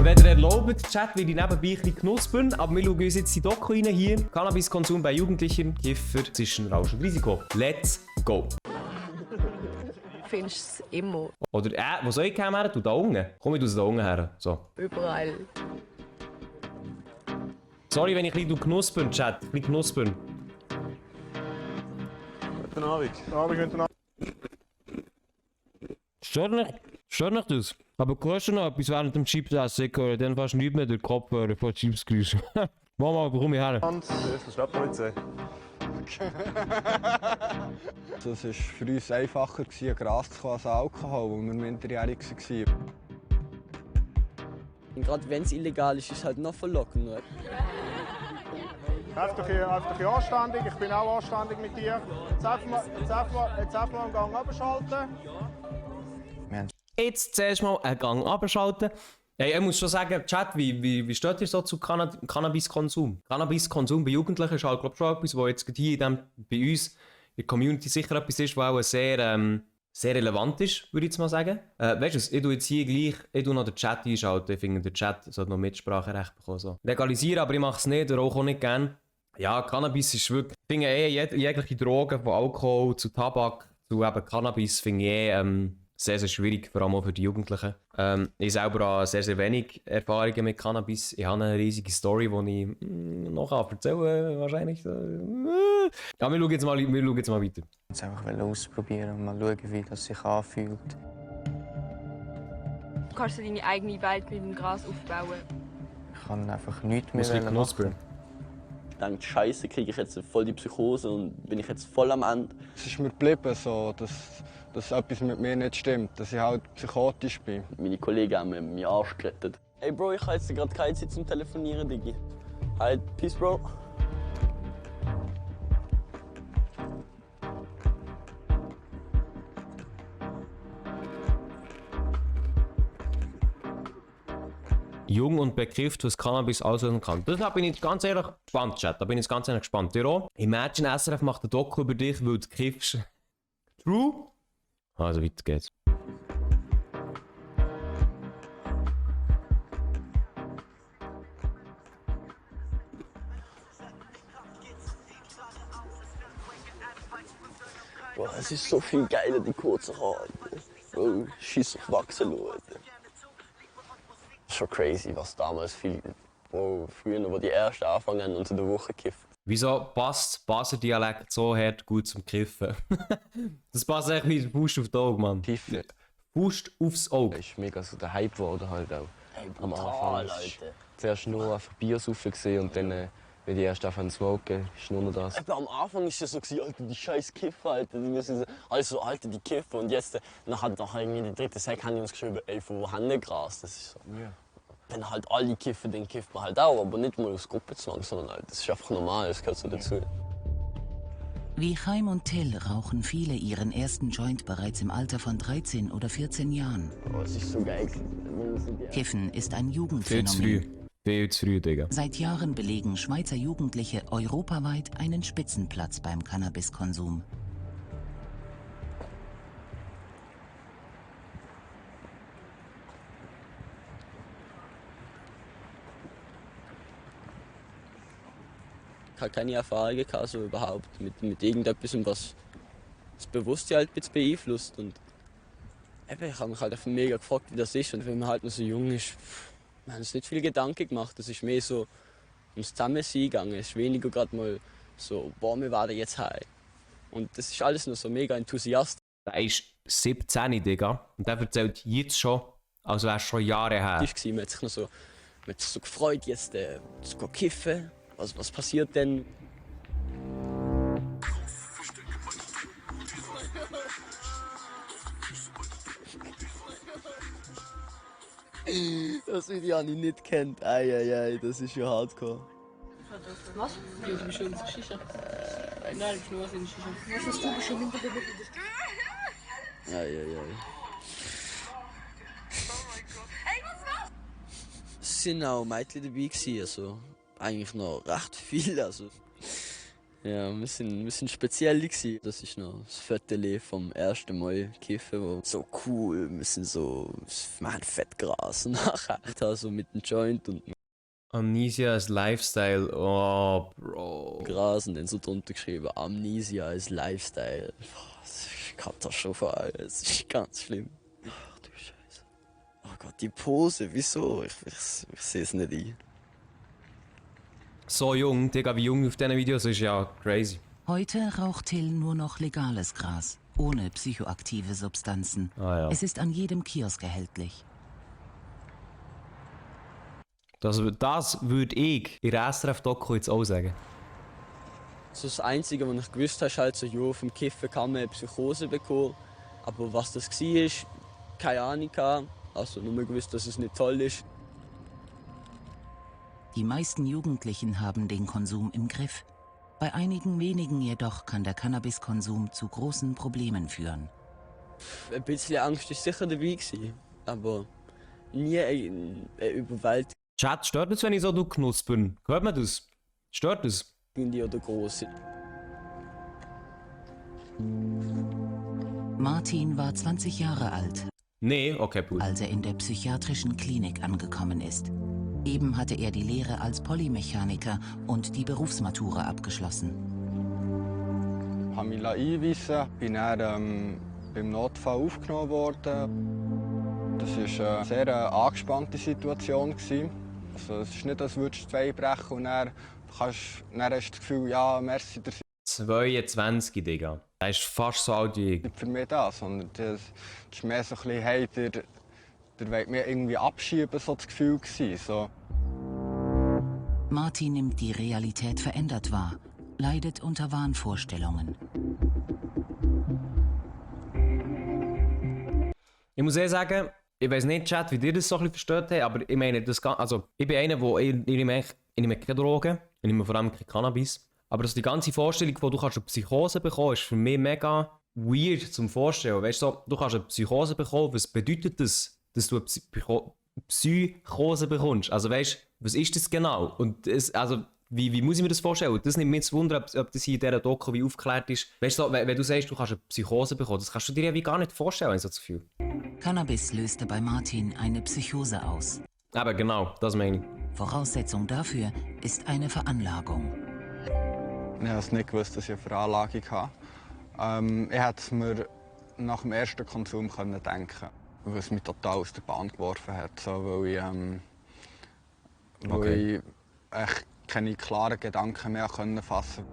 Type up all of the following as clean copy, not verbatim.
Wenn ihr erlaubt, Chat, will ich nebenbei ein bisschen knuspern, aber wir schauen uns jetzt die Doku rein hier. Cannabiskonsum bei Jugendlichen, Kiffer, Zwischenrausch und Risiko. Let's go! Findest du es immer? Oder wo soll ich her? Du da unten? Komm ich aus da unten her. So. Überall. Sorry, wenn ich ein bisschen knuspern, Chat. Ein bisschen knuspern. Guten Abend. Guten Abend. Stört nicht das? Aber hörst du noch etwas während dem Chips-Essen? Ich höre dann fast nicht mehr den Kopfhörer von Chips-Geräusch. Mama, komm ich her. Das ist die Polizei. Es war für uns einfacher, Gras zu kaufen als Alkohol, weil wir minderjährig waren. Und gerade wenn es illegal ist, ist es halt noch verlockender. Einfach hier anständig, ich bin auch anständig mit dir. Jetzt einfach mal einen Gang abschalten. Jetzt zuerst mal einen Gang abschalten. Hey, ich muss schon sagen, Chat, wie steht ihr so zu Cannabiskonsum? Cannabiskonsum bei Jugendlichen ist halt, glaube ich, schon etwas, was jetzt hier bei uns in der Community sicher etwas ist, was auch sehr, sehr relevant ist, würde ich jetzt mal sagen. Weißt du, ich tue jetzt hier gleich noch den Chat einschalten. Ich finde, der Chat sollte noch Mitspracherecht bekommen. So. Legalisieren, aber ich mache es nicht, oder auch nicht gerne. Ja, Cannabis ist wirklich... Ich finde jegliche Drogen, von Alkohol zu Tabak zu eben Cannabis, finde ich sehr, sehr schwierig, vor allem auch für die Jugendlichen. Ich selber habe sehr, sehr wenig Erfahrungen mit Cannabis. Ich habe eine riesige Story, die ich noch erzählen kann, wahrscheinlich. Ja, wir schauen jetzt mal weiter. Ich einfach ausprobieren und mal schauen, wie das sich anfühlt. Du kannst dir deine eigene Welt mit dem Gras aufbauen. Ich kann einfach nichts mehr knuspern. Ich denke, Scheiße, kriege ich jetzt voll die Psychose und bin ich jetzt voll am Ende. Es ist mir geblieben, so, dass etwas mit mir nicht stimmt, dass ich halt psychotisch bin. Meine Kollegen haben mir meinen Arsch gerettet. Hey Bro, ich habe jetzt gerade keine Zeit zum Telefonieren, Diggi. Halt, peace Bro. Jung und bekifft, was Cannabis auslösen kann. Da bin ich ganz ehrlich gespannt, Chat. Da bin ich ganz ehrlich gespannt. Ihr auch? Imagine SRF macht ein Doku über dich, weil du kiffst. True? Also weiter geht's. Boah, es ist so viel geiler, die kurzen Haare. Bro, schieß auf Wachsen, Leute. Schon crazy, was damals viel, früher, wo die ersten angefangen haben und in der Woche kiffen. Wieso passt Basler Dialekt so hart gut zum Kiffen? Das passt echt wie Faust aufs Auge, Mann. Kiffen. Faust aufs Auge. Es ist mega so der Hype geworden halt auch. Hey, Am brutal, Anfang Alter. zuerst nur einfach Bier saufen gesehen und dann, wenn die erst anfangen zu smoken, ist nur noch das. Eben, am Anfang war es so, Alter, die scheiß Kiffer, Alter. Die müssen also, Alter, die Kiffer. Und jetzt, nach irgendwie der dritte Sack, haben die uns geschrieben, ey, von wo haben die Gras? Das ist so. Ja. Wenn halt alle kiffen, dann kifft man halt auch. Aber nicht mal aus Gruppenzwang, sondern halt, das ist einfach normal, das gehört so dazu. Wie Chaim und Till rauchen viele ihren ersten Joint bereits im Alter von 13 oder 14 Jahren. Oh, es ist so geil. Kiffen ist ein Viel zu Jugendphänomen. früh. Viel zu früh, Digga. Seit Jahren belegen Schweizer Jugendliche europaweit einen Spitzenplatz beim Cannabiskonsum. Ich habe keine Erfahrungen gehabt, so überhaupt mit irgendetwas, was das Bewusstsein halt ein bisschen beeinflusst. Und eben, ich habe mich halt einfach mega gefragt, wie das ist. Und wenn man halt noch so jung ist, wir haben uns nicht viel Gedanken gemacht. Es ist mehr so ums Zusammensein gegangen. Es ist weniger gerade mal so, boah, wir werden jetzt heim. Und das ist alles noch so mega enthusiastisch. Der ist 17, Digga. Und der erzählt jetzt schon, als wäre es schon Jahre her. Man hat sich noch so, man hat sich so gefreut, jetzt zu gehen kiffen. Was passiert denn? Das Video habe ich nicht kennt. Eieiei, das ist ja hardcore. Was? Ja, du bist schon in der Shisha. Nein, ich bin nur in der Shisha. Was hast du schon hinter der Mitte? Eieiei. Es sind auch Mädchen dabei gewesen, also eigentlich noch recht viel. Also Ja, wir sind speziell gewesen. Das ist noch das Foto vom ersten Mal kiffen, wo so cool, wir sind so, wir machen Fettgras und nachher da so mit dem Joint und Amnesia als Lifestyle. Oh, Bro. Gras und dann so drunter geschrieben, Amnesia als Lifestyle. Boah, das ist katastrophal, das ist ganz schlimm. Ach du Scheiße. Oh Gott, die Pose, wieso? Ich sehe es nicht ein. So jung, Digga, wie jung auf diesen Videos ist ja crazy. Heute raucht Till nur noch legales Gras, ohne psychoaktive Substanzen. Ah, ja. Es ist an jedem Kiosk erhältlich. Das würde ich in der SRF-Doku jetzt auch sagen. So das Einzige, was ich gewusst habe, ist halt so, ja, vom Kiffen kann man eine Psychose bekommen. Aber was das war, keine Ahnung. Also nur gewusst, dass es nicht toll ist. Die meisten Jugendlichen haben den Konsum im Griff. Bei einigen wenigen jedoch kann der Cannabiskonsum zu großen Problemen führen. Ein bisschen Angst war sicher dabei, aber nie eine Überwältigung Chat, stört es, wenn ich so durchgenutzt bin? Hört man das? Stört es? oder groß. Martin war 20 Jahre alt, Nee, okay, cool. als er in der psychiatrischen Klinik angekommen ist. Eben hatte er die Lehre als Polymechaniker und die Berufsmatura abgeschlossen. Ich habe mich einweisen, bin dann beim Notfall aufgenommen worden. Das war eine sehr angespannte Situation. Also, es ist nicht, als würdest du zwei brechen und dann hast du das Gefühl, ja, merci, der 22, Digga. Das ist fast so alt wie ich. nicht für mich da, sondern das ist mehr so ein bisschen, hey, der will mich irgendwie abschieben, so das Gefühl gewesen, so. Martin nimmt die Realität verändert wahr, leidet unter Wahnvorstellungen. Ich muss ehrlich sagen, ich weiß nicht, Chat, wie dir das so ein bisschen verstanden habt, aber ich meine, also, ich bin einer, der ich nehme keine Drogen, ich nehme vor allem kein Cannabis. Aber also die ganze Vorstellung, wo du kannst eine Psychose bekommen kannst, ist für mich mega weird zum Vorstellen. Weißt du, du kannst eine Psychose bekommen, was bedeutet das, dass du eine Psychose bekommst? Also weißt du, was ist das genau? Und also, wie muss ich mir das vorstellen? Das nimmt mich jetzt Wunder, ob das hier in dieser Doku wie aufgeklärt ist. Weißt du, wenn du sagst, du kannst eine Psychose bekommen, das kannst du dir ja wie gar nicht vorstellen, so das Gefühl. Cannabis löste bei Martin eine Psychose aus. Aber genau, das meine ich. Voraussetzung dafür ist eine Veranlagung. Ich habe nicht gewusst, dass ich eine Veranlagung habe. Ich hätte es mir nach dem ersten Konsum denken können, weil es mich total aus der Bahn geworfen hat. So, weil ich echt keine klaren Gedanken mehr fassen konnte.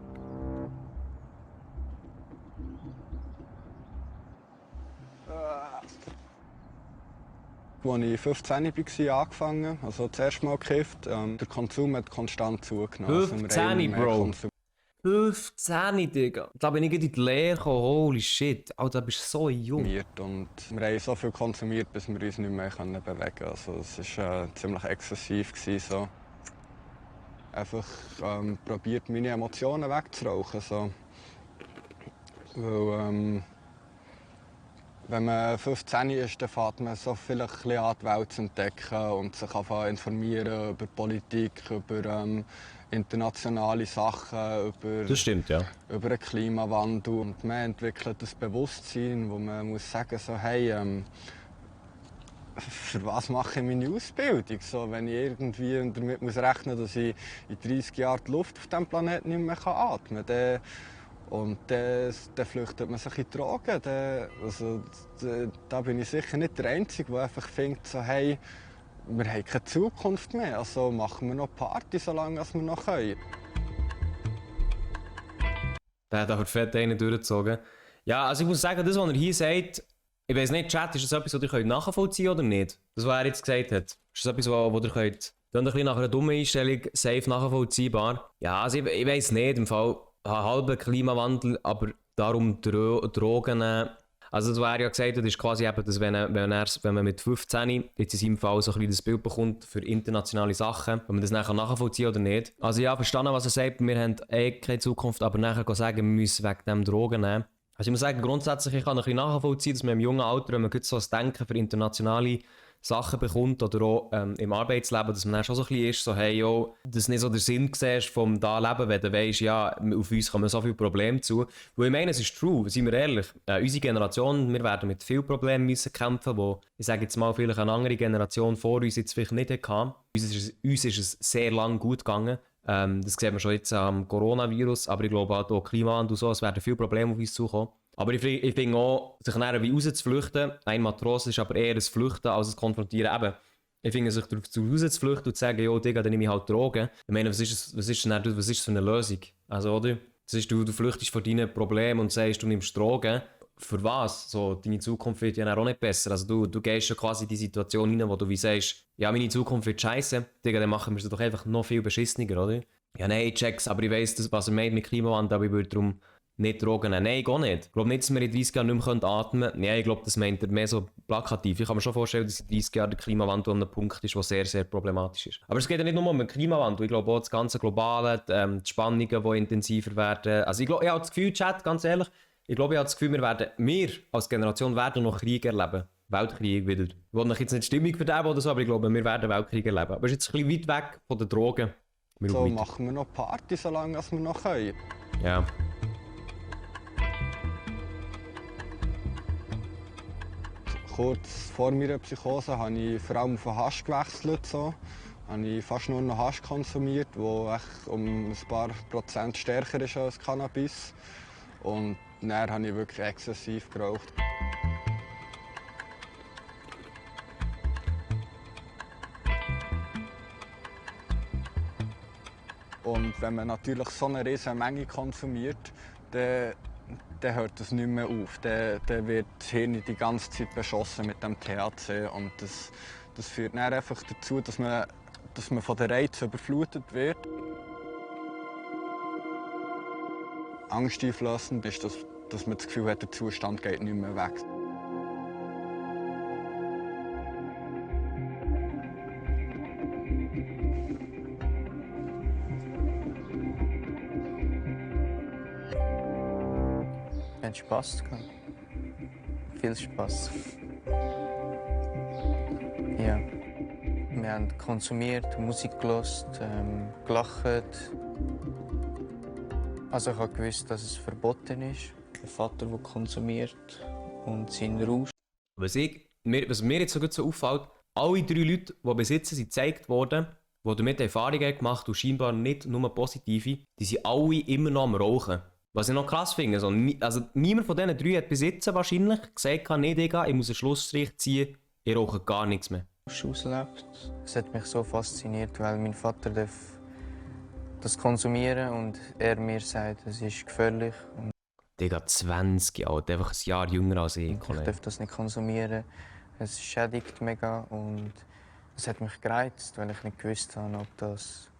Als ich 15 war, angefangen, also das erste Mal gekifft. Der Konsum hat konstant zugenommen. 15, Bro. 15, Digga. Da bin ich in die Lehre gekommen. Holy shit. Alter, du bist so jung. Und wir haben so viel konsumiert, bis wir uns nicht mehr bewegen konnten. Also, es war ziemlich exzessiv. So. Einfach probiert, meine Emotionen wegzurauchen. So. Weil, wenn man 15 ist, dann fängt man so vielleicht an, die Welt zu entdecken und sich informieren über Politik, über internationale Sachen, Das stimmt, ja. über den Klimawandel. Und man entwickelt das Bewusstsein, wo man muss sagen so, hey, für was mache ich meine Ausbildung? So, wenn ich irgendwie damit muss rechnen muss, dass ich in 30 Jahren die Luft auf diesem Planeten nicht mehr atmen kann. Und dann flüchtet man sich in die Drogen. Da bin ich sicher nicht der Einzige, der einfach findet, so, hey, wir haben keine Zukunft mehr, also machen wir noch Party, solange wir noch können. Der hat aber fett einen durchgezogen. Ja, also ich muss sagen, das, was er hier sagt, ich weiß nicht, Chat, ist das etwas, was ihr nachvollziehen könnt oder nicht? Das, was er jetzt gesagt hat. Ist das etwas, was ihr könnt? Dann ein bisschen nach einer dummen Einstellung, safe nachvollziehbar. Ja, also ich weiß nicht, im Fall halber Klimawandel, aber darum Drogen. Also das, was er ja gesagt hat, ist quasi eben, dass wenn man mit 15 jetzt in seinem Fall so ein bisschen das Bild bekommt für internationale Sachen, wenn man das nachher nachvollziehen oder nicht. Also ja, verstanden, was er sagt, wir haben keine Zukunft, aber nachher sagen, wir müssen wegen dem Drogen nehmen. Also ich muss sagen, grundsätzlich ich kann ein bisschen nachvollziehen, dass man im jungen Alter, wenn man gut so ein Denken für internationale Sachen bekommt oder auch im Arbeitsleben, dass man dann schon so ein bisschen ist, so hey, yo, dass nicht so der Sinn siehst vom da Leben, wenn du weisst, ja, auf uns kommen so viele Probleme zu. Weil ich meine, es ist true, seien wir ehrlich, unsere Generation, wir werden mit vielen Problemen müssen kämpfen, wo, ich sage jetzt mal, vielleicht eine andere Generation vor uns jetzt vielleicht nicht hatte. Uns ist es sehr lang gut gegangen. Das sieht man schon jetzt am Coronavirus, aber ich glaube auch Klimawandel und so, es werden viele Probleme auf uns zukommen. Aber ich finde auch, sich dann wie rauszuflüchten, ein Matros ist aber eher ein Flüchten als ein Konfrontieren. Eben, ich finde, sich darauf rauszuflüchten und zu sagen, jo, Digga, dann nehme ich halt Drogen. Ich meine, was ist das für eine Lösung? Also, oder? Das ist, du flüchtest vor deinen Problemen und sagst, du nimmst Drogen. Für was? So, deine Zukunft wird ja auch nicht besser. Also du gehst schon quasi in die Situation hinein, wo du wie sagst, ja, meine Zukunft wird scheiße. Digga, dann machen wir es doch einfach noch viel beschissener, oder? Ja, nein, checks, aber ich weiss, was er meint mit Klimawandel, aber ich würde darum nicht Drogen nehmen. Nein, gar nicht. Ich glaube nicht, dass wir in 30 Jahren nicht mehr atmen können. Nein, ich glaube, das meint er mehr so plakativ. Ich kann mir schon vorstellen, dass in 30 Jahren der Klimawandel an einem Punkt ist, der sehr, sehr problematisch ist. Aber es geht ja nicht nur um den Klimawandel. Ich glaube auch das ganze Globale, die Spannungen, die intensiver werden. Also ich habe das Gefühl, Chat, ganz ehrlich, ich habe das Gefühl, wir als Generation werden noch Krieg erleben. Weltkrieg wieder. Ich will euch jetzt nicht Stimmung verderben oder so, aber ich glaube, wir werden Weltkrieg erleben. Aber es ist jetzt ein bisschen weit weg von den Drogen. So machen wir noch Party, solange wir noch können. Ja. Kurz vor meiner Psychose habe ich vor allem auf Hasch gewechselt. So. Habe ich fast nur noch Hasch konsumiert, der um ein paar Prozent stärker ist als Cannabis. Und dann habe ich wirklich exzessiv geraucht. Und wenn man natürlich so eine riesige Menge konsumiert, dann hört das nicht mehr auf. Dann wird das Hirn die ganze Zeit beschossen mit dem THC. Und das führt dann einfach dazu, dass man von den Reizen überflutet wird. Angsteinflößend ist, dass man das Gefühl hat, der Zustand geht nicht mehr weg. Wir haben Spass gehabt. Viel Spass. Ja. Wir haben konsumiert, Musik gehört, gelacht. Also ich wusste, dass es verboten ist. Der Vater, der konsumiert und sein Rausch. Was mir jetzt so auffällt, alle 3 Leute, die besitzen, sind gezeigt worden, die damit Erfahrungen gemacht haben und scheinbar nicht nur positive, die sind alle immer noch am Rauchen. Was ich noch krass finde, also niemand von diesen 3 hat bis jetzt wahrscheinlich gesagt, nee, Digga, ich muss einen Schlussstrich ziehen, ich rauche gar nichts mehr. Auslebt. Es hat mich so fasziniert, weil mein Vater das konsumieren und er mir sagt, es ist gefährlich. Und Digga, 20 Jahre, einfach ein Jahr jünger als ich. Ich darf das nicht konsumieren. Es schädigt mega und es hat mich gereizt, weil ich nicht gewusst habe, ob das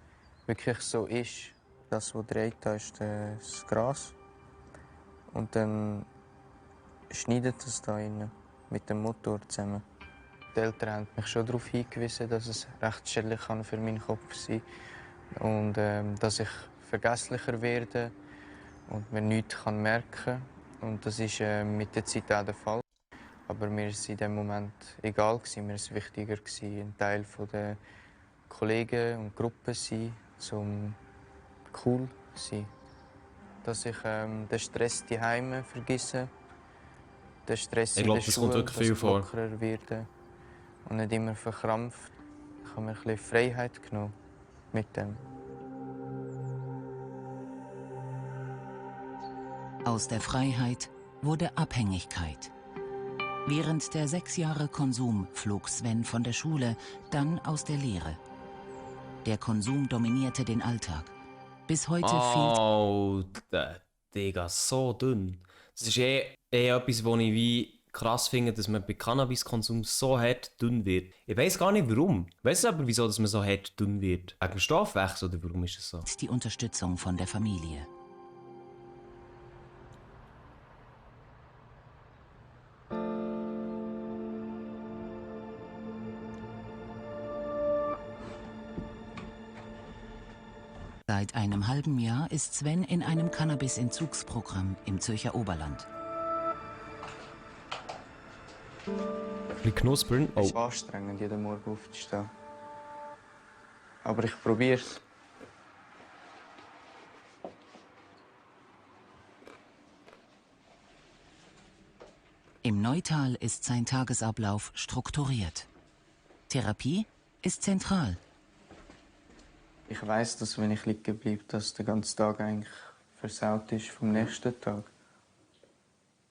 wirklich so ist. Das, was dreht, da ist das Gras. Und dann schneidet es da rein mit dem Motor zusammen. Die Eltern haben mich schon darauf hingewiesen, dass es recht schädlich kann für meinen Kopf sein kann. Und dass ich vergesslicher werde und mir nichts merken kann. Und das ist mit der Zeit auch der Fall. Aber mir war es in dem Moment egal. Mir war es wichtiger, ein Teil der Kollegen und Gruppe zu sein, cool sein. Dass ich den Stress zu Hause vergesse, den Stress in der Schule, dass ich lockerer werde und nicht immer verkrampft. Ich habe mir ein bisschen Freiheit genommen mit dem. Aus der Freiheit wurde Abhängigkeit. Während der 6 Jahre Konsum flog Sven von der Schule, dann aus der Lehre. Der Konsum dominierte den Alltag. Bis heute fehlt... Digga, so dünn. Das ist etwas, was ich wie krass finde, dass man bei Cannabiskonsum so hart dünn wird. Ich weiß gar nicht warum. Weißt du aber, wieso dass man so hart dünn wird? Wegen dem Stoffwechsel oder warum ist es so? Die Unterstützung von der Familie. Seit einem halben Jahr ist Sven in einem Cannabis-Entzugsprogramm im Zürcher Oberland. bisschen knuspern. Es Oh. ist anstrengend, jeden Morgen aufzustehen. Aber ich probiere es. Im Neutal ist sein Tagesablauf strukturiert. Therapie ist zentral. Ich weiss, dass wenn ich liegen bleibe, dass der ganze Tag eigentlich versaut ist vom nächsten Tag.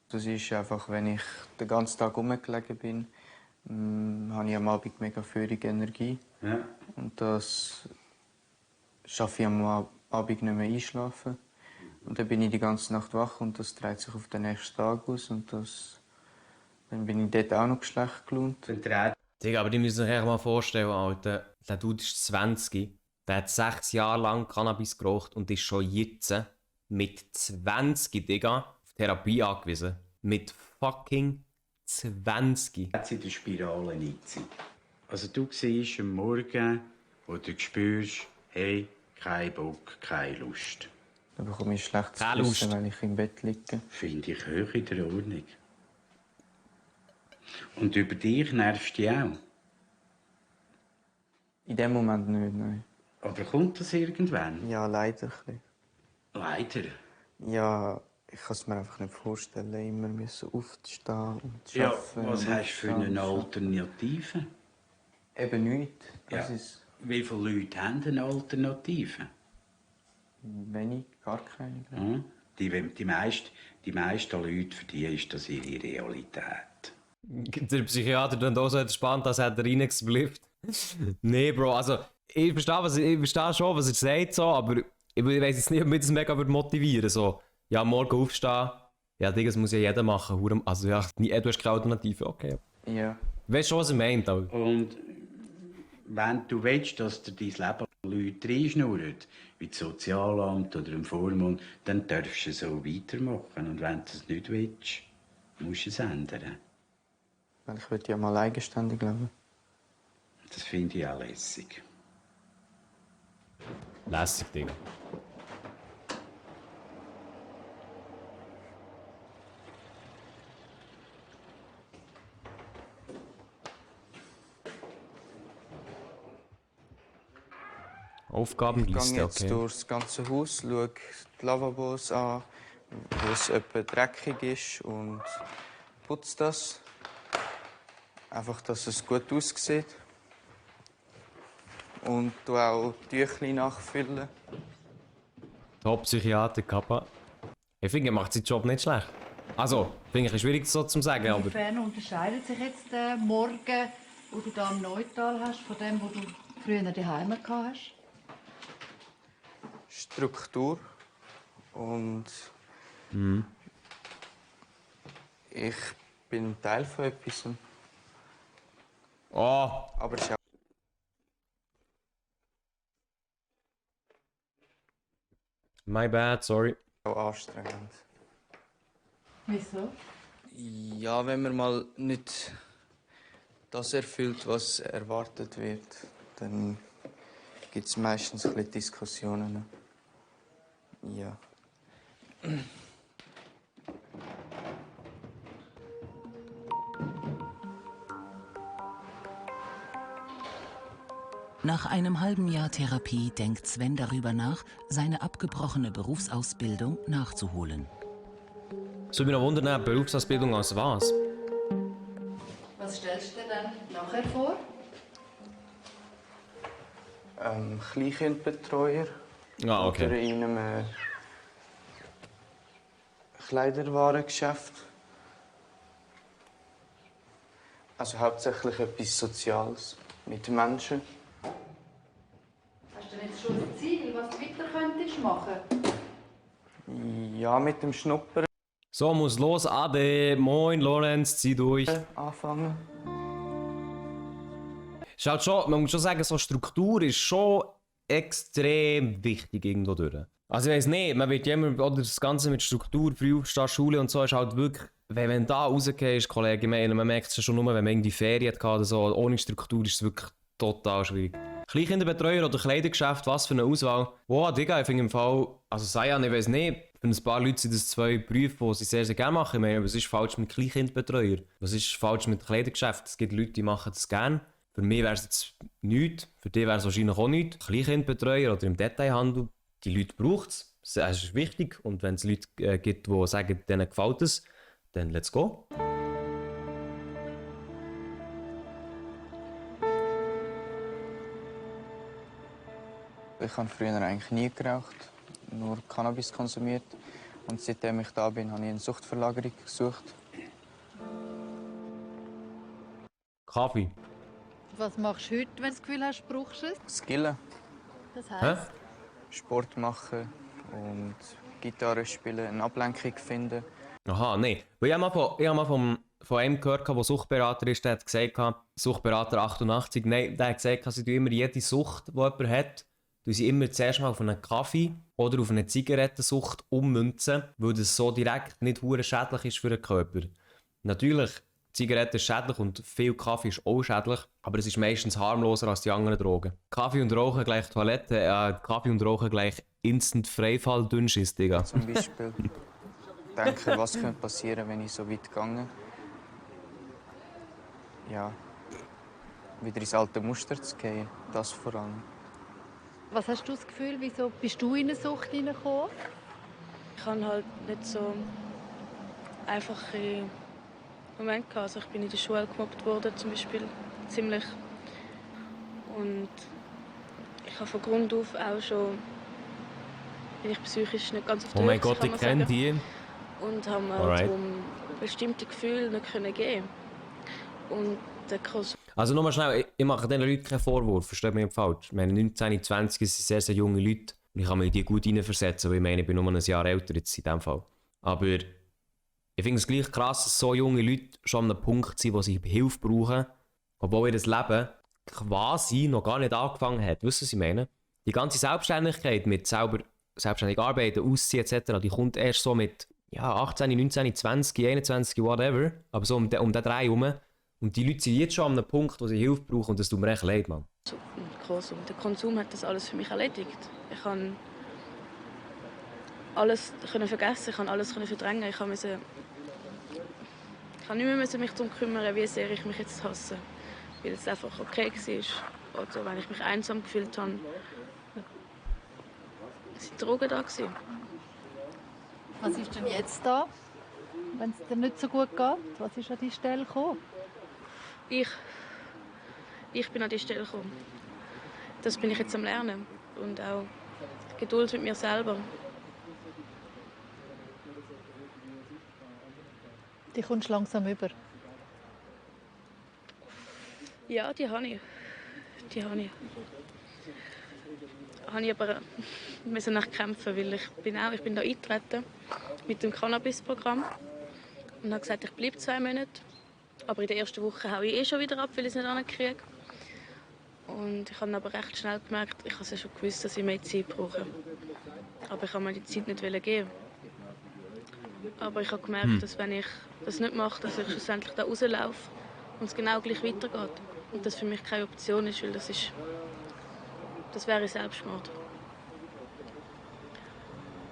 Das ist einfach, wenn ich den ganzen Tag rumgelegen bin, habe ich am Abend mega feurige Energie. Ja. Und das schaffe ich am Abend nicht mehr einschlafen. Und dann bin ich die ganze Nacht wach und das trägt sich auf den nächsten Tag aus. Und dann bin ich dort auch noch schlecht gelaunt. Digga, aber die müssen sich echt mal vorstellen, Alter. Der Dude ist 20, der hat 6 Jahre lang Cannabis geraucht und ist schon jetzt mit 20, Digga, auf Therapie angewiesen. Mit fucking 20. Jetzt in der Spirale nicht. Also du siehst am Morgen, wo du spürst, hey, kein Bock, keine Lust. Dann bekomme ich schlechtes Keine Lust. Gewissen, wenn ich im Bett liege. Finde ich hoch in der Ordnung. Und über dich nervst du dich auch. In dem Moment nicht, nein. Aber kommt das irgendwann? Ja, leider. Ein bisschen. Leider. Ja, ich kann es mir einfach nicht vorstellen, immer müssen aufstehen und Ja, arbeiten. was und hast du für aufstehen eine und Alternative? Eben nichts. Das Ja. ist Wie viele Leute haben eine Alternative? wenig, gar keine. Hm? Die meisten Leute, für die ist das ihre Realität. Der Psychiater dann auch so entspannt, als hätte er reingesplifft. Nee, Bro, also ich verstehe schon, was er sagt, so, aber ich weiß jetzt nicht, ob mich das mega motivieren würde. So, ja, morgen aufstehen, ja, Digga, das muss ja jeder machen. Also ja, du hast keine Alternative, okay. Ja. Weißt du schon, was er meint? Alter? Und wenn du willst, dass dir dein Leben Leute reinschnurren, wie das Sozialamt oder im Vormund, dann darfst du so weitermachen. Und wenn du es nicht willst, musst du es ändern. Weil ich will ja mal eigenständig leben. Das finde ich auch lässig. Lässig, Digga. Ich Aufgabenliste, gehe jetzt okay. durchs ganze Haus, schaue die Lavabos an, wo es etwa dreckig ist und putze das. Einfach, dass es gut aussieht. Und du auch die Tücher nachfüllen. Top-Psychiater, Kappa. Ich finde, er macht seinen Job nicht schlecht. Also, finde ich ein schwierig so zu sagen, aber... Inwiefern unterscheidet sich jetzt der Morgen, den du hier im Neutal hast, von dem, wo du früher daheim gehabt hast? Struktur und ich bin Teil von etwas. Oh, Aber es ist my bad, sorry. auch anstrengend. Wieso? Ja, wenn man mal nicht das erfüllt, was erwartet wird, dann gibt es meistens ein bisschen Diskussionen. Ja. Nach einem halben Jahr Therapie denkt Sven darüber nach, seine abgebrochene Berufsausbildung nachzuholen. Es würde mich noch wundern, Berufsausbildung als was? Was stellst du dir dann nachher vor? Kleinkindbetreuer. Ah, Oder okay. in einem Kleiderwarengeschäft. Also hauptsächlich etwas Soziales mit Menschen. Hast du denn jetzt schon ein Ziel, was du weiter könntest machen? Ja, mit dem Schnuppern So, muss los, Ade. Moin, Lorenz, zieh durch. anfangen. Ist halt schon, man muss schon sagen, so Struktur ist schon extrem wichtig irgendwo durch. Also ich weiss nicht, man wird ja immer, oder das Ganze mit Struktur, früh aufstehen, Schule und so, ist halt wirklich, wenn du da rausgehst, Kollege, man merkt es schon nur, wenn man irgendwie Ferien hatte oder so, ohne Struktur ist es wirklich total schwierig. Kleinkinderbetreuer oder Kleidergeschäft, was für eine Auswahl. Wow, Digga, ich finde im Fall, also Sayan, ich weiß nicht, für ein paar Leute sind das 2 Berufe, die sie sehr, sehr gerne machen. Ich meine, was ist falsch mit Kleinkindbetreuer? Was ist falsch mit Kleidergeschäft? Es gibt Leute, die machen das gerne. Für mich wäre es jetzt nichts, für dich wäre es wahrscheinlich auch nichts. Kleinkindbetreuer oder im Detailhandel, die Leute brauchen es. Es ist wichtig und wenn es Leute gibt, die sagen, denen gefällt es, dann let's go. Ich habe früher eigentlich nie geraucht, nur Cannabis konsumiert. Und seitdem ich da bin, habe ich eine Suchtverlagerung gesucht. Kaffee. Was machst du heute, wenn du das Gefühl hast, du brauchst es? Skillen, Das heisst? Sport machen und Gitarre spielen, eine Ablenkung finden. Aha, nein. Ich habe mal von einem gehört, der Suchtberater ist, der hat gesagt, Suchtberater 88, nein, der hat gesagt, sie tun immer jede Sucht, die jemand hat, tun sie immer zuerst mal auf einen Kaffee oder auf eine Zigarettensucht ummünzen, weil das so direkt nicht hure schädlich ist für den Körper. Natürlich, Zigarette ist schädlich und viel Kaffee ist auch schädlich, aber es ist meistens harmloser als die anderen Drogen. Kaffee und Rauchen gleich Toilette, Kaffee und Rauchen gleich Instant Freifall Dünnschiss, Digga. Zum Beispiel denken, was könnte passieren, wenn ich so weit gehe. Ja, wieder ins alte Muster zu gehen, das vor allem. Was hast du das Gefühl, wieso bist du in eine Sucht hineingekommen? Ich habe halt nicht so einfache Momente gehabt. Also ich bin in der Schule gemobbt worden, zum Beispiel, ziemlich. Und ich habe von Grund auf auch schon, bin ich psychisch nicht ganz auf der Oh mein Höhe, Gott, kann ich man kenne sagen. die. Und habe mir Alright. darum bestimmte Gefühle nicht geben können. Und der Konsum. Also nochmal schnell, ich mache diesen Leuten keinen Vorwurf, versteht mich nicht falsch. Ich meine, 19, 20 sind sehr, sehr junge Leute und ich kann mich in die gut hineinversetzen, weil ich meine, ich bin nur ein Jahr älter jetzt in diesem Fall. Aber ich finde es gleich krass, dass so junge Leute schon an einem Punkt sind, wo sie Hilfe brauchen, obwohl ihr Leben quasi noch gar nicht angefangen hat. Wisst ihr, was ich meine? Die ganze Selbstständigkeit mit selbstständig arbeiten, ausziehen etc., die kommt erst so mit 18, 19, 20, 21, whatever, aber so um den Dreh herum. Und die Leute sind jetzt schon an einem Punkt, wo sie Hilfe brauchen und das tut mir echt leid, Mann. Der Konsum hat das alles für mich erledigt. Ich kann alles vergessen, ich kann alles verdrängen. Ich musste nicht mehr mich darum kümmern, wie sehr ich mich jetzt hasse. Weil es einfach okay war. Oder wenn ich mich einsam gefühlt habe. Es waren Drogen da. Was ist denn jetzt da, wenn es dir nicht so gut geht? Was ist an die Stelle gekommen? Ich bin an die Stelle gekommen. Das bin ich jetzt am Lernen. Und auch Geduld mit mir selber. Die kommst du langsam über. Ja, die habe ich. Habe ich aber müssen nachkämpfen, weil ich bin da eingetreten mit dem Cannabis-Programm und habe gesagt, ich bleibe 2 Monate. Aber in der ersten Woche haue ich schon wieder ab, weil ich es nicht ankriege. Und ich habe aber recht schnell gemerkt, ich habe ja schon gewusst, dass ich mehr Zeit brauche. Aber ich habe mir die Zeit nicht geben. Aber ich habe gemerkt, dass wenn ich das nicht mache, dass ich schlussendlich da rauslaufe und es genau gleich weitergeht. Und das für mich keine Option ist, weil das wäre Selbstmord.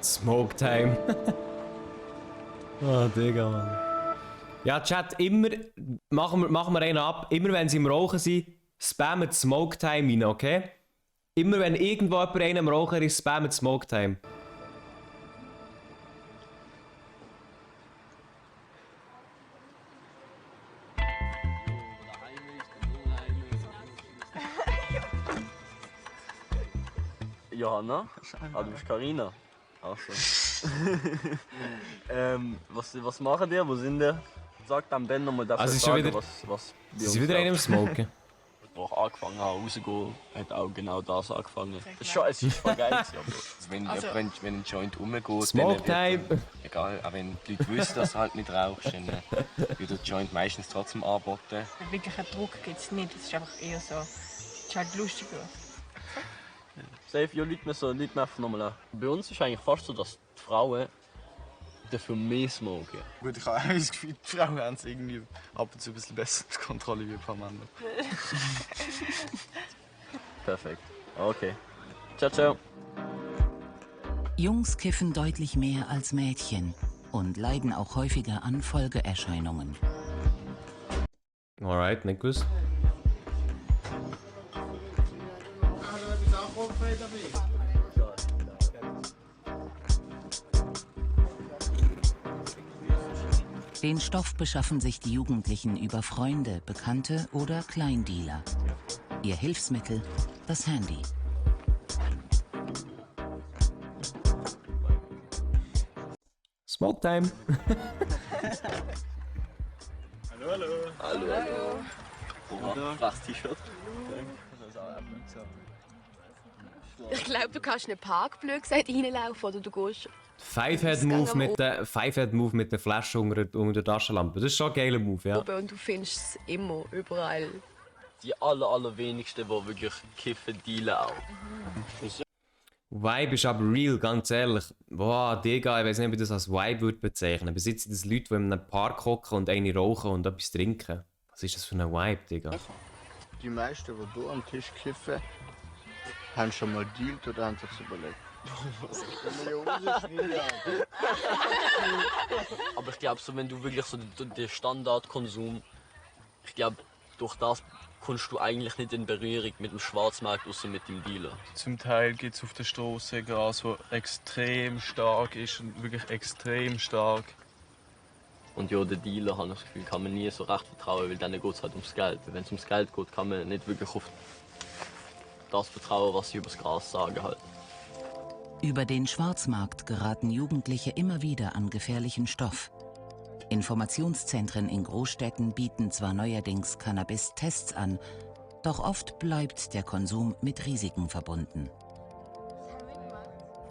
Smoke Time. Oh, Digga, Mann. Ja, Chat, immer, machen wir einen ab, immer wenn sie im Rauchen sind, spammen Smoke Time rein, okay? Immer wenn irgendwo jemand einen am Rauchen ist, spammen Smoke Time. Johanna? Ah, du bist Carina. Also. Was machen die? Wo sind die? Sag dem Ben nochmal dafür Also sagen, wieder, was sie sind wieder einer am Smoken. Wo ich angefangen habe rauszugehen, hat auch genau das angefangen. Es ist voll geil gewesen, aber Wenn ein Joint rumgeht, Smoke Time! Egal, auch wenn die Leute wissen, dass du halt nicht rauchst, dann wird der Joint meistens trotzdem angeboten. Wirklich einen Druck gibt es nicht, es ist einfach eher so, es ist halt lustiger. safe, ja, Leute müssen einfach nochmal an. Bei uns ist eigentlich fast so, dass die Frauen dafür mehr smoken. Gut, ich habe auch das Gefühl, die Frauen haben es irgendwie ab und zu ein bisschen besser unter Kontrolle wie ein paar Männer. Perfekt. Okay. Ciao, ciao. Jungs kiffen deutlich mehr als Mädchen und leiden auch häufiger an Folgeerscheinungen. Alright, nicht gewusst. Den Stoff beschaffen sich die Jugendlichen über Freunde, Bekannte oder Kleindealer. Ihr Hilfsmittel, das Handy. Smoke Time. Hallo, hallo. Hallo, hallo. Was T-Shirt? Ich glaube, du kannst nicht Park, blöd gesagt, reinlaufen oder du gehst... Five-Head-Move mit der Flasche unter der Taschenlampe. Das ist schon ein geiler Move, ja. Und du findest es immer, überall. Die allerwenigsten, die wirklich kiffen, dealen auch. Vibe ist aber real, ganz ehrlich. Boah, Digga, ich weiß nicht, ob ich das als Vibe würde bezeichnen. Besitzen das Leute, die in einem Park hocken und eine rauchen und etwas trinken? Was ist das für ein Vibe, Digga? Die meisten, die hier am Tisch kiffen, haben schon mal dealt oder haben sich überlegt. Aber ich glaube, so, wenn du wirklich so den Standardkonsum, ich glaube, durch das kommst du eigentlich nicht in Berührung mit dem Schwarzmarkt, außer mit dem Dealer. Zum Teil gibt es auf der Straße Gras, das extrem stark ist und wirklich extrem stark. Und ja, den Dealer, habe ich das Gefühl, kann man nie so recht vertrauen, weil dann geht es halt ums Geld. Wenn es ums Geld geht, kann man nicht wirklich auf das vertrauen, was sie über das Gras sagen halt. Über den Schwarzmarkt geraten Jugendliche immer wieder an gefährlichen Stoff. Informationszentren in Großstädten bieten zwar neuerdings Cannabis-Tests an, doch oft bleibt der Konsum mit Risiken verbunden.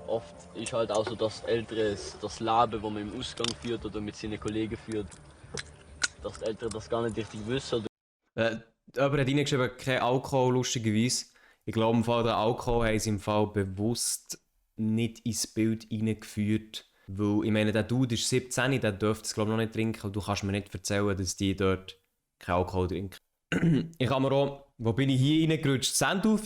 Oft ist halt auch so, dass Ältere das Leben, das man im Ausgang führt oder mit seinen Kollegen führt, dass die Ältere das gar nicht richtig wissen. Jemand hat reingeschrieben, kein Alkohol, lustigerweise. Ich glaube, im Fall der Alkohol haben sie im Fall bewusst nicht ins Bild hineingeführt. Weil, ich meine, der Dude ist 17, der dürfte es glaube ich noch nicht trinken. Und du kannst mir nicht erzählen, dass die dort keinen Alkohol trinken. Ich habe mir auch, wo bin ich hier reingerutscht? Sendu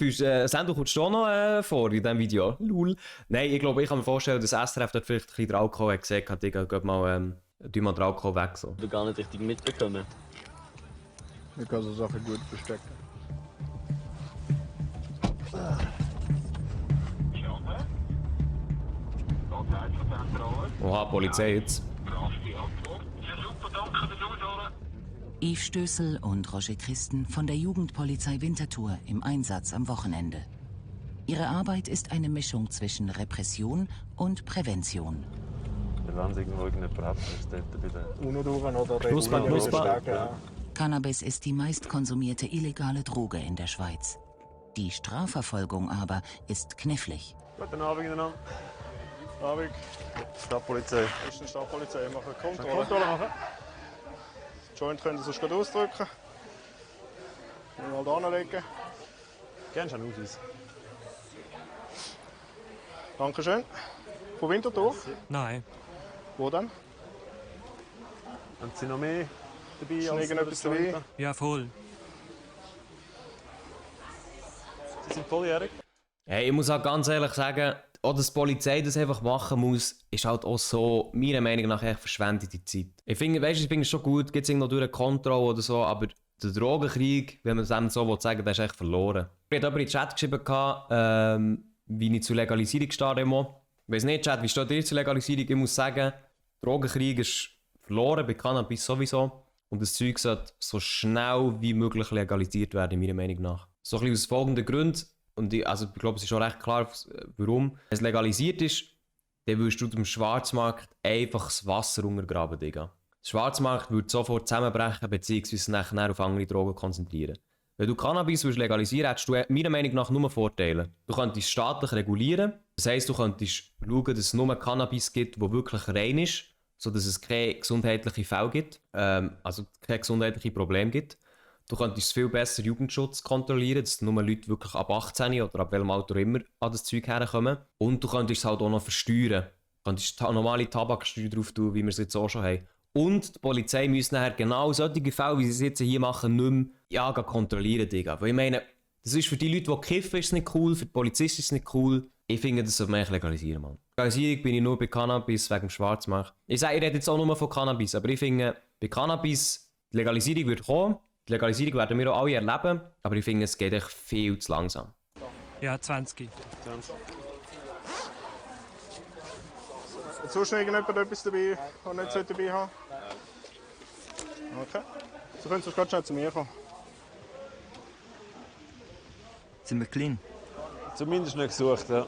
kommst du auch noch vor in diesem Video? Lul. Nein, ich glaube, ich kann mir vorstellen, dass SRF dort vielleicht ein bisschen den Alkohol hat gesagt hat, Digga, geh mal den Alkohol weg. So. Du gar nicht richtig mitbekommen. Ich kann so Sachen gut verstecken. Oha, Polizei jetzt. Yves Stößel und Roger Christen von der Jugendpolizei Winterthur im Einsatz am Wochenende. Ihre Arbeit ist eine Mischung zwischen Repression und Prävention. Wenn es irgendwo irgendjemand hat, ist dort bei der Knusper. Cannabis ist die meistkonsumierte illegale Droge in der Schweiz. Die Strafverfolgung aber ist knifflig. Guten Abend miteinander. Abend. Stadtpolizei. Das ist eine Stadtpolizei. Wir machen eine Kontrolle machen. Den Joint können Sie sonst gerade ausdrücken. Mal da hinlegen. Gerne schon Ausweis. Dankeschön. Von Winterthur? Nein. Wo denn? Haben Sie noch mehr dabei? Ist noch irgendetwas dabei? Ja, voll. Sie sind volljährig? Hey, ich muss auch ganz ehrlich sagen, auch dass die Polizei das einfach machen muss, ist halt auch so, meiner Meinung nach, echt verschwendete Zeit. Ich finde es schon gut, gibt es irgendwo durch eine Kontrolle oder so, aber der Drogenkrieg, wenn man es einem so sagen will, der ist echt verloren. Ich habe in den Chat geschrieben, wie ich zur Legalisierung stehe. Ich weiss nicht, Chat, wie steht ihr zur Legalisierung? Ich muss sagen, Drogenkrieg ist verloren, bei Cannabis sowieso. Und das Zeug sollte so schnell wie möglich legalisiert werden, meiner Meinung nach. So ein bisschen aus folgenden Gründen. Und ich glaube, es ist schon recht klar, warum. Wenn es legalisiert ist, dann würdest du dem Schwarzmarkt einfach das Wasser untergraben, Digga. Der Schwarzmarkt würde sofort zusammenbrechen, beziehungsweise nachher auf andere Drogen konzentrieren. Wenn du Cannabis legalisieren würdest, hättest du meiner Meinung nach nur Vorteile. Du könntest staatlich regulieren. Das heisst, du könntest schauen, dass es nur Cannabis gibt, das wirklich rein ist, sodass es keine gesundheitlichen Fälle gibt, also keine gesundheitlichen Probleme gibt. Du könntest viel besser Jugendschutz kontrollieren, dass nur Leute wirklich ab 18 oder ab welchem Alter immer an das Zeug herkommen. Und du könntest es halt auch noch versteuern. Du könntest normale Tabaksteuer drauf tun, wie wir es jetzt auch schon haben. Und die Polizei muss nachher genau solche Fälle, wie sie es jetzt hier machen, nicht mehr kontrollieren, Digga. Weil ich meine, Das ist für die Leute, die kiffen, ist es nicht cool, für die Polizisten ist es nicht cool. Ich finde, das sollte man eigentlich legalisieren, Mann. Legalisierung bin ich nur bei Cannabis wegen dem Schwarzmarkt. Ich sage, ich rede jetzt auch nur von Cannabis, aber ich finde, bei Cannabis, die Legalisierung wird kommen, die Legalisierung werden wir auch alle erleben, aber ich finde, es geht echt viel zu langsam. Ja, 20. Sonst noch irgendjemand etwas dabei, der nicht dabei haben sollte? Okay. So können Sie gerade schnell zu mir kommen. Sind wir clean? Zumindest nicht gesucht, ja.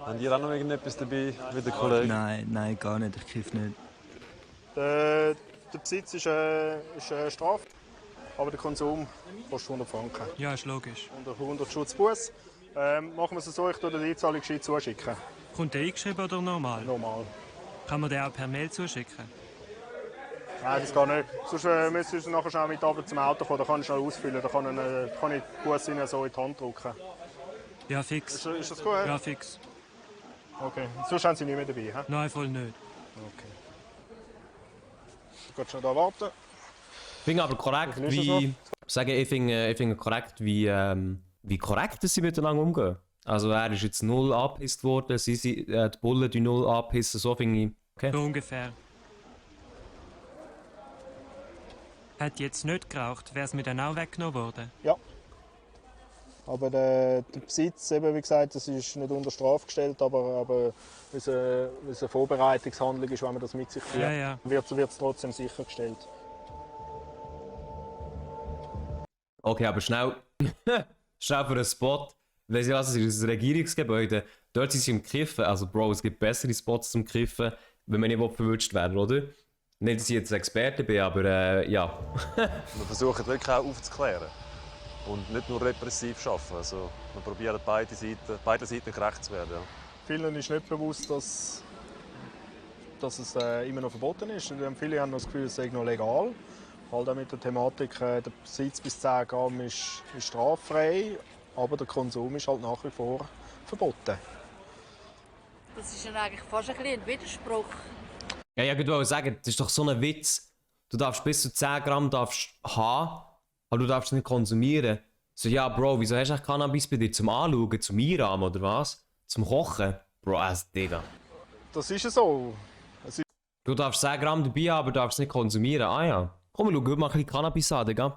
Haben ihr auch noch irgendetwas dabei, wie der Kollege? Nein, gar nicht. Ich kiffe nicht. Der Besitz ist Strafe, aber der Konsum kostet 100 Franken. Ja, ist logisch. Und 100 Schutzbuß. Machen wir es so, ich tue die Einzahlung gescheit zuschicken. Kommt der eingeschrieben oder normal? Normal. Kann man den auch per Mail zuschicken? Nein, das geht nicht. Sonst müsstest du nachher schnell mit Abend zum Auto kommen, dann kann ich schnell ausfüllen, dann kann ich die Busse Ihnen so in die Hand drücken. Ja, fix. Ist das gut? Ja, fix. Okay. Sonst haben Sie nicht mehr dabei, he? Nein, voll nicht. Okay. Du kannst schon da warten. Ich finde aber korrekt, ich finde korrekt, wie korrekt dass sie miteinander umgehen. Also er ist jetzt null angepisst worden, die Bullen die null anpissen, so finde ich. Okay. So ungefähr. Hat jetzt nicht geraucht, wäre es mir dann auch weggenommen worden? Ja. Aber der Besitz, eben, wie gesagt, das ist nicht unter Strafe gestellt, aber weil es eine Vorbereitungshandlung ist, wenn man das mit sich führt, wird es trotzdem sichergestellt. Okay, aber schnell für einen Spot. Weiss ich was, es ist ein Regierungsgebäude. Dort sind sie im Kiffen. Also Bro, es gibt bessere Spots zum Kiffen, wenn man nicht verwünscht werden, oder? Nicht, dass ich jetzt Experte bin, aber ja. Wir versuchen wirklich auch aufzuklären. Und nicht nur repressiv zu arbeiten. Also, wir probieren beiden Seiten gerecht zu werden. Ja. Vielen ist nicht bewusst, dass es immer noch verboten ist. Und viele haben das Gefühl, es sei noch legal. Halt auch mit der Thematik, der Besitz bis 10 Gramm ist straffrei, aber der Konsum ist halt nach wie vor verboten. Das ist ja eigentlich fast ein Widerspruch. Ja, ich wollte sagen, das ist doch so ein Witz. Du darfst bis zu 10 Gramm haben, aber du darfst nicht konsumieren. So, ja, Bro, wieso hast du Cannabis bei dir? Zum Anschauen, zum Einrahmen oder was? Zum Kochen? Bro, Digga. Das ist ja so. Du darfst 10 Gramm dabei haben, aber du darfst nicht konsumieren. Ah ja. Komm, schau mal ein bisschen Cannabis an, Digga.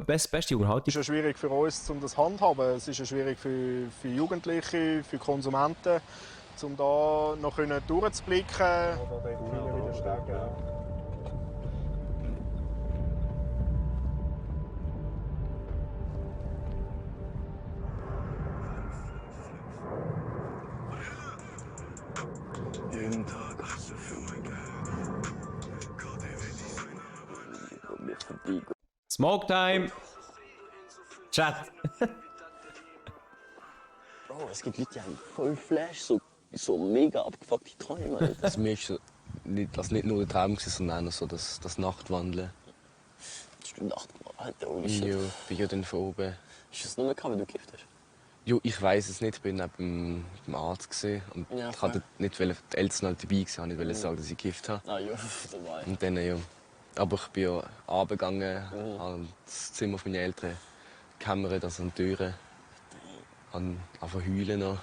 Beste Unterhaltung. Es ist ja schwierig für uns, um das zu handhaben. Es ist ja schwierig für Jugendliche, für Konsumenten, um da noch durchzublicken. Jeden Tag hast du für mein Geld. Smoke Time! Chat! Bro, es gibt Leute, die haben voll Flash, so mega abgefuckte Träume. Also mir ist das nicht nur der Traum, sondern auch so das Nachtwandeln. Hast du Alter, oh shit. Ja, bin ja dann von oben. Hast du das nur gehabt, wenn du gekifft hast? Jo, ich weiss es nicht, ich bin beim Arzt gesehen und Ja, ich wollte nicht, die Eltern halt dabei waren, nicht sagen, dass ich gekifft habe. Ah ja, dabei. Und dann ja. Aber ich bin ja runtergegangen, habe das Zimmer von meinen Eltern gehämmert, also an die Türen. Habe angefangen zu heulen noch.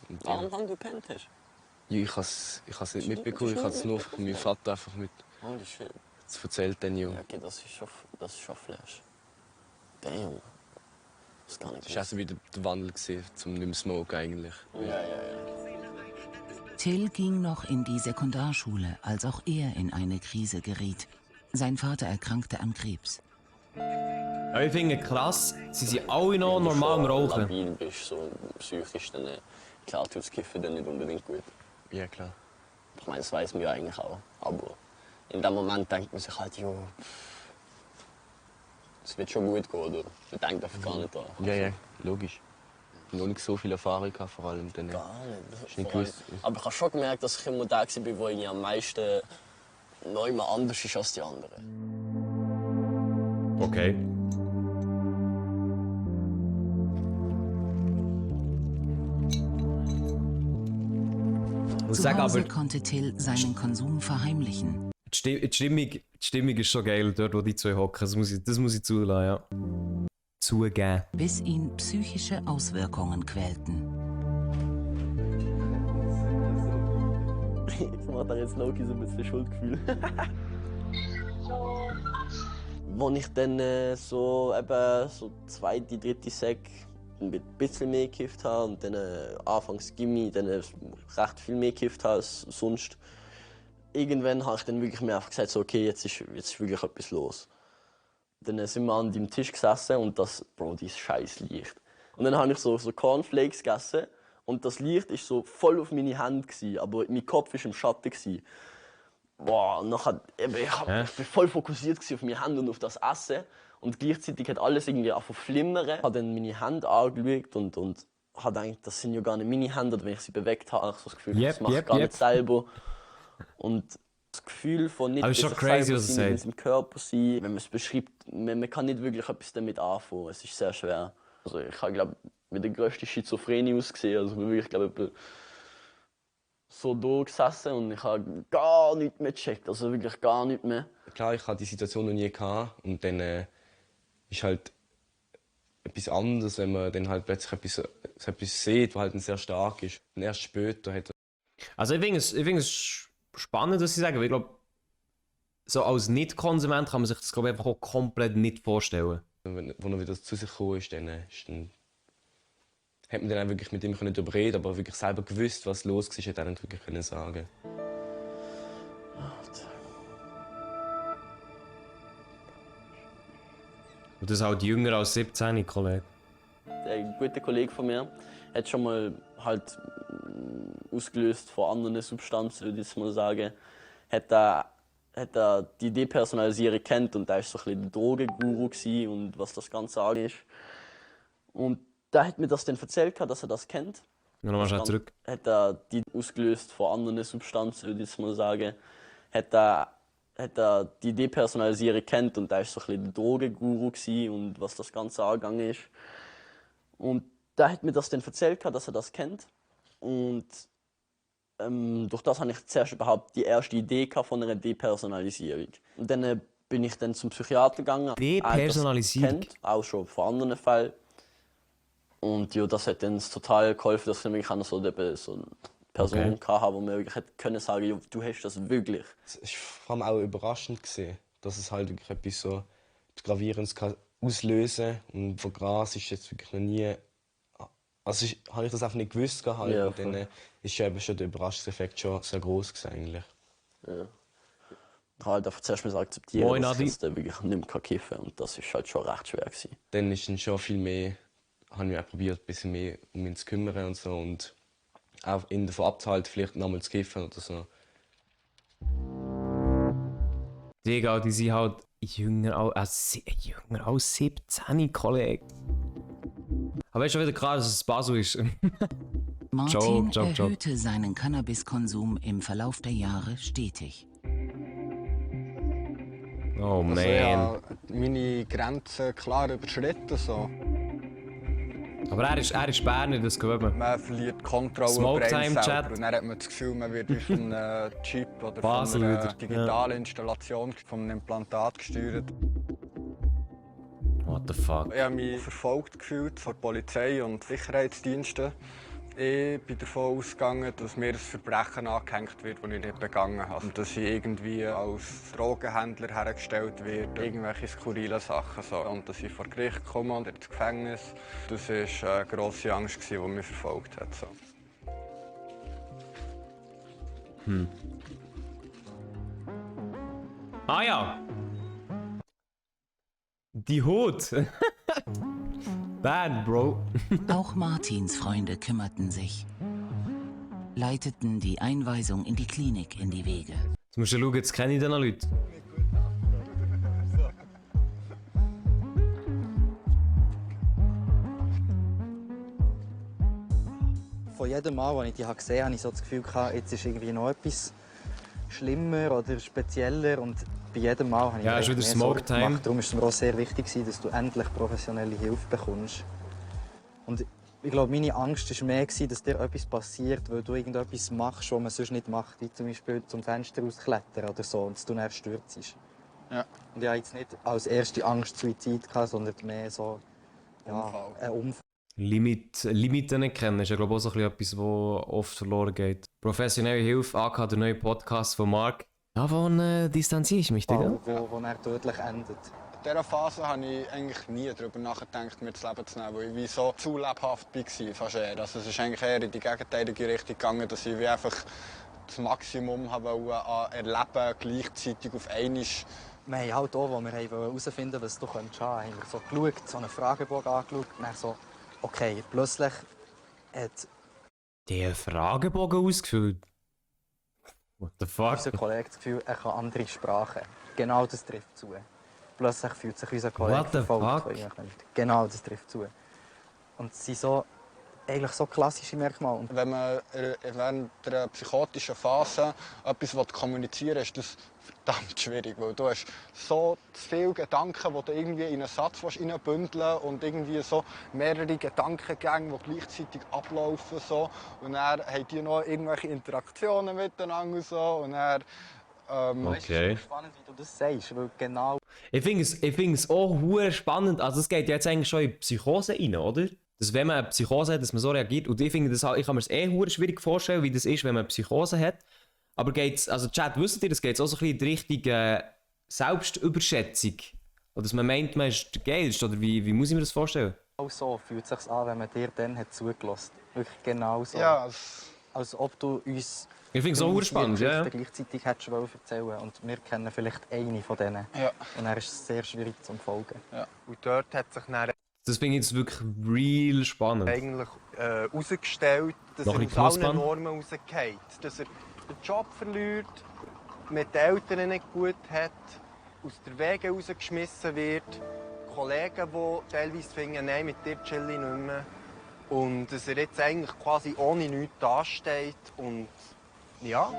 Und Warum du gepennt hast? Ja, ich habe es nicht mitbekommen, ich habe es nur von meinem Vater einfach mit. Holy shit. Das erzählt dann ja. Okay, das ist schon Flash. Damn. Das gar nicht. Das war auch so wieder der Wandel zum nicht mehr smoken eigentlich. Ja. Till ging noch in die Sekundarschule, als auch er in eine Krise geriet. Sein Vater erkrankte an Krebs. Ja, ich finde krass, sie sind alle noch normal am Rauchen. Wenn du bist, so psychisch, dann klar tut das Kiffen dann nicht unbedingt gut. Ja, klar. Ich meine, das weiß man ja eigentlich auch. Aber in dem Moment denkt man sich halt, jo, es wird schon gut gehen, oder? Man denkt einfach gar nicht daran. Ja, logisch. Ich habe noch nicht so viel Erfahrung gehabt, vor allem dann. Gar nicht. Aber ich habe schon gemerkt, dass ich immer der war, der irgendwie am meisten neu mal anders ist als die anderen. Okay. Zu Hause konnte Till seinen Konsum verheimlichen. Die Stimmung ist schon geil, dort wo die zwei hocken. Das muss ich zulassen, ja. zugeben. Bis ihn psychische Auswirkungen quälten. Ich mache da jetzt Loki so ein bisschen Schuldgefühl. Als ich dann so zweite, dritte Sek ein bisschen mehr gekifft habe und dann anfangs Gimmi dann recht viel mehr gekifft habe als sonst, irgendwann habe ich dann wirklich mir einfach gesagt, so, okay, jetzt ist wirklich etwas los. Dann sind wir an dem Tisch gesessen und dieses scheiß Licht. Und dann habe ich so Cornflakes gegessen und das Licht war so voll auf meine Hände, aber mein Kopf war im Schatten. Boah, und nachher, ich bin voll fokussiert auf meine Hände und auf das Essen. Und gleichzeitig hat alles irgendwie angefangen zu flimmern. Ich habe dann meine Hände angeschaut und habe gedacht, das sind ja gar nicht meine Hände. Oder wenn ich sie bewegt habe, habe ich so das Gefühl, das mache ich gar nicht selber. Und das Gefühl von nicht aber schon crazy, was sein, mit dem Körper sein, wenn man es beschreibt, man kann nicht wirklich etwas damit anfangen. Es ist sehr schwer. Also ich habe, glaube ich, mit der grössten Schizophrenie ausgesehen. Also wirklich, glaube ich, so da gesessen und ich habe gar nichts mehr gecheckt. Also wirklich gar nichts mehr. Klar, ich hatte die Situation noch nie gehabt und dann ist halt etwas anderes, wenn man dann halt plötzlich etwas sieht, was halt sehr stark ist. Und erst später hat Also ich finde es spannend, was Sie sagen, weil ich glaube, so als Nicht-Konsument kann man sich das, glaube ich, einfach auch komplett nicht vorstellen. Wenn er wieder zu sich gekommen ist, dann hat man dann auch wirklich mit ihm darüber reden, aber wirklich selber gewusst, was los war, hätte er nicht wirklich können sagen. Und das ist halt jünger als 17, Kollege. Ein guter Kollege von mir hat schon mal halt ausgelöst von anderen Substanzen, würde ich mal sagen, hat er die Depersonalisierung kennt und er war so ein bisschen der Drogenguru und was das Ganze angeht. Und da hat mir das dann erzählt, dass er das kennt. Ja, nochmal schnell zurück. Hat er die ausgelöst von anderen Substanzen, würde ich mal sagen, hat er die Depersonalisierung kennt und er war so ein bisschen der Drogenguru und was das Ganze angegangen ist. Und da hat mir das dann erzählt, dass er das kennt. Und durch das hatte ich zuerst überhaupt die erste Idee von einer Depersonalisierung. Und dann bin ich dann zum Psychiater gegangen. Depersonalisierung? Kennt, auch schon von anderen Fällen. Und ja, das hat dann total geholfen, dass ich wirklich so eine Person hatte, die mir wirklich hätte können sagen, ja, du hast das wirklich. Es war vor allem auch überraschend, dass es halt wirklich etwas so Gravierendes auslösen kann. Und von Gras ist jetzt wirklich noch nie. Also habe ich das einfach nicht gewusst. Halt. Ja, und dann ist eben schon der Überraschungseffekt schon sehr groß eigentlich. Ja. Ich habe halt zuerst mal akzeptieren, dass ich das wirklich nicht mehr kiffen kann. Und das war halt schon recht schwer. Dann ist dann schon viel mehr, habe ich auch probiert, ein bisschen mehr um ihn zu kümmern und so. Und auch ihn davon abzuhalten, vielleicht nochmal zu kiffen oder so. Digga, die sind halt jünger als 17, Kollege. Aber ist schon wieder klar, dass es Basel ist. Martin erhöhte seinen Cannabiskonsum im Verlauf der Jahre stetig. Oh man. Also, ja, meine Grenzen klar überschritten. So. Aber er ist Berner, das gewöhnt man verliert die Kontrolle über einen selber. Und dann hat man das Gefühl, man wird wie von einem Chip oder Basel von einer wieder. digitalen Installation von einem Implantat gesteuert. What the fuck? Ich habe mich verfolgt gefühlt von der Polizei und Sicherheitsdiensten. Ich bin davon ausgegangen, dass mir ein Verbrechen angehängt wird, das ich nicht begangen habe. Und dass ich irgendwie als Drogenhändler hergestellt werde, irgendwelche skurrilen Sachen. So. Und dass ich vor Gericht komme und ins Gefängnis. Das war eine grosse Angst, die mich verfolgt hat. So. Ah ja! Die Hut! Bad, Bro. Auch Martins Freunde kümmerten sich, leiteten die Einweisung in die Klinik in die Wege. Jetzt musst du schauen, jetzt kenne ich diese Leute. Von jedem Mal, als ich die gesehen habe, hatte ich so das Gefühl, jetzt ist irgendwie noch etwas schlimmer oder spezieller. Und bei jedem Mal habe ich ja, ist wieder Smoke Time. Darum ist es mir auch sehr wichtig, dass du endlich professionelle Hilfe bekommst. Und ich glaube, meine Angst war mehr, dass dir etwas passiert, weil du irgendetwas machst, was man sonst nicht macht, wie zum Beispiel zum Fenster rausklettern oder so, und du dann stürzt. Ja. Und ich hatte jetzt nicht als erste Angst Suizid, sondern mehr so ein Unfall. Limiten nicht kennen, ist ja glaube ich auch so etwas, was oft verloren geht. Professionelle Hilfe, aka der neue Podcast von Marc. Davon distanziere ich mich, Digga. Wo er tödlich endet. In dieser Phase habe ich eigentlich nie darüber nachgedacht, mir das Leben zu nehmen, weil ich wie so zu lebhaft war, fast eher. Also es ist eigentlich eher in die gegenteilige Richtung gegangen, dass ich wie einfach das Maximum wollte an Erleben gleichzeitig auf einmal. Wir haben halt auch, wo wir herausfinden wollten, was du haben könntest, haben wir so geschaut, so einen Fragebogen angeschaut und dann so, okay, plötzlich hat der Fragebogen ausgefüllt? What the fuck? unser Kollege das Gefühl, er kann andere Sprachen. Genau das trifft zu. Plötzlich fühlt sich unser Kollege What the verfolgt fuck? von ihm. Genau das trifft zu. Und es sind so, eigentlich so klassische Merkmale. Und wenn man während der psychotischen Phase etwas kommunizieren will, ist das verdammt schwierig, weil du hast so viele Gedanken, die du irgendwie in einen Satz reinbündeln und irgendwie so mehrere Gedankengänge, die gleichzeitig ablaufen. So. Und dann haben die noch irgendwelche Interaktionen miteinander. So. Und dann, Okay. Es ist spannend, wie du das sagst, weil genau... Ich finde es auch hure spannend. Also es geht jetzt eigentlich schon in Psychose rein, oder? Dass wenn man eine Psychose hat, dass man so reagiert. Und ich finde das, ich kann mir das hure schwierig vorstellen, wie das ist, wenn man eine Psychose hat. Aber geht's, also Chat, wisst ihr, das geht auch so ein bisschen in die Richtung Selbstüberschätzung? Oder dass man meint, man ist der Geilste, oder wie muss ich mir das vorstellen? Genau so fühlt es sich an, wenn man dir dann hat zugelassen hat. Wirklich genau so. Ja, als ob du uns... Ich finde es auch spannend, ja. gleichzeitig hättest du erzählen wollen. Und wir kennen vielleicht eine von denen. Ja. Und dann ist es sehr schwierig zu folgen. Ja. Und dort hat sich dann Das finde ich jetzt wirklich real spannend. eigentlich herausgestellt, dass Noch er ein aus allen Knuspern? Normen rausgeht. Dass er den Job verliert, mit den Eltern nicht gut hat, aus der Wege rausgeschmissen wird, Kollegen, die teilweise finden, nein, mit dir chill ich nicht mehr. Und dass er jetzt eigentlich quasi ohne nichts dasteht. Und ja.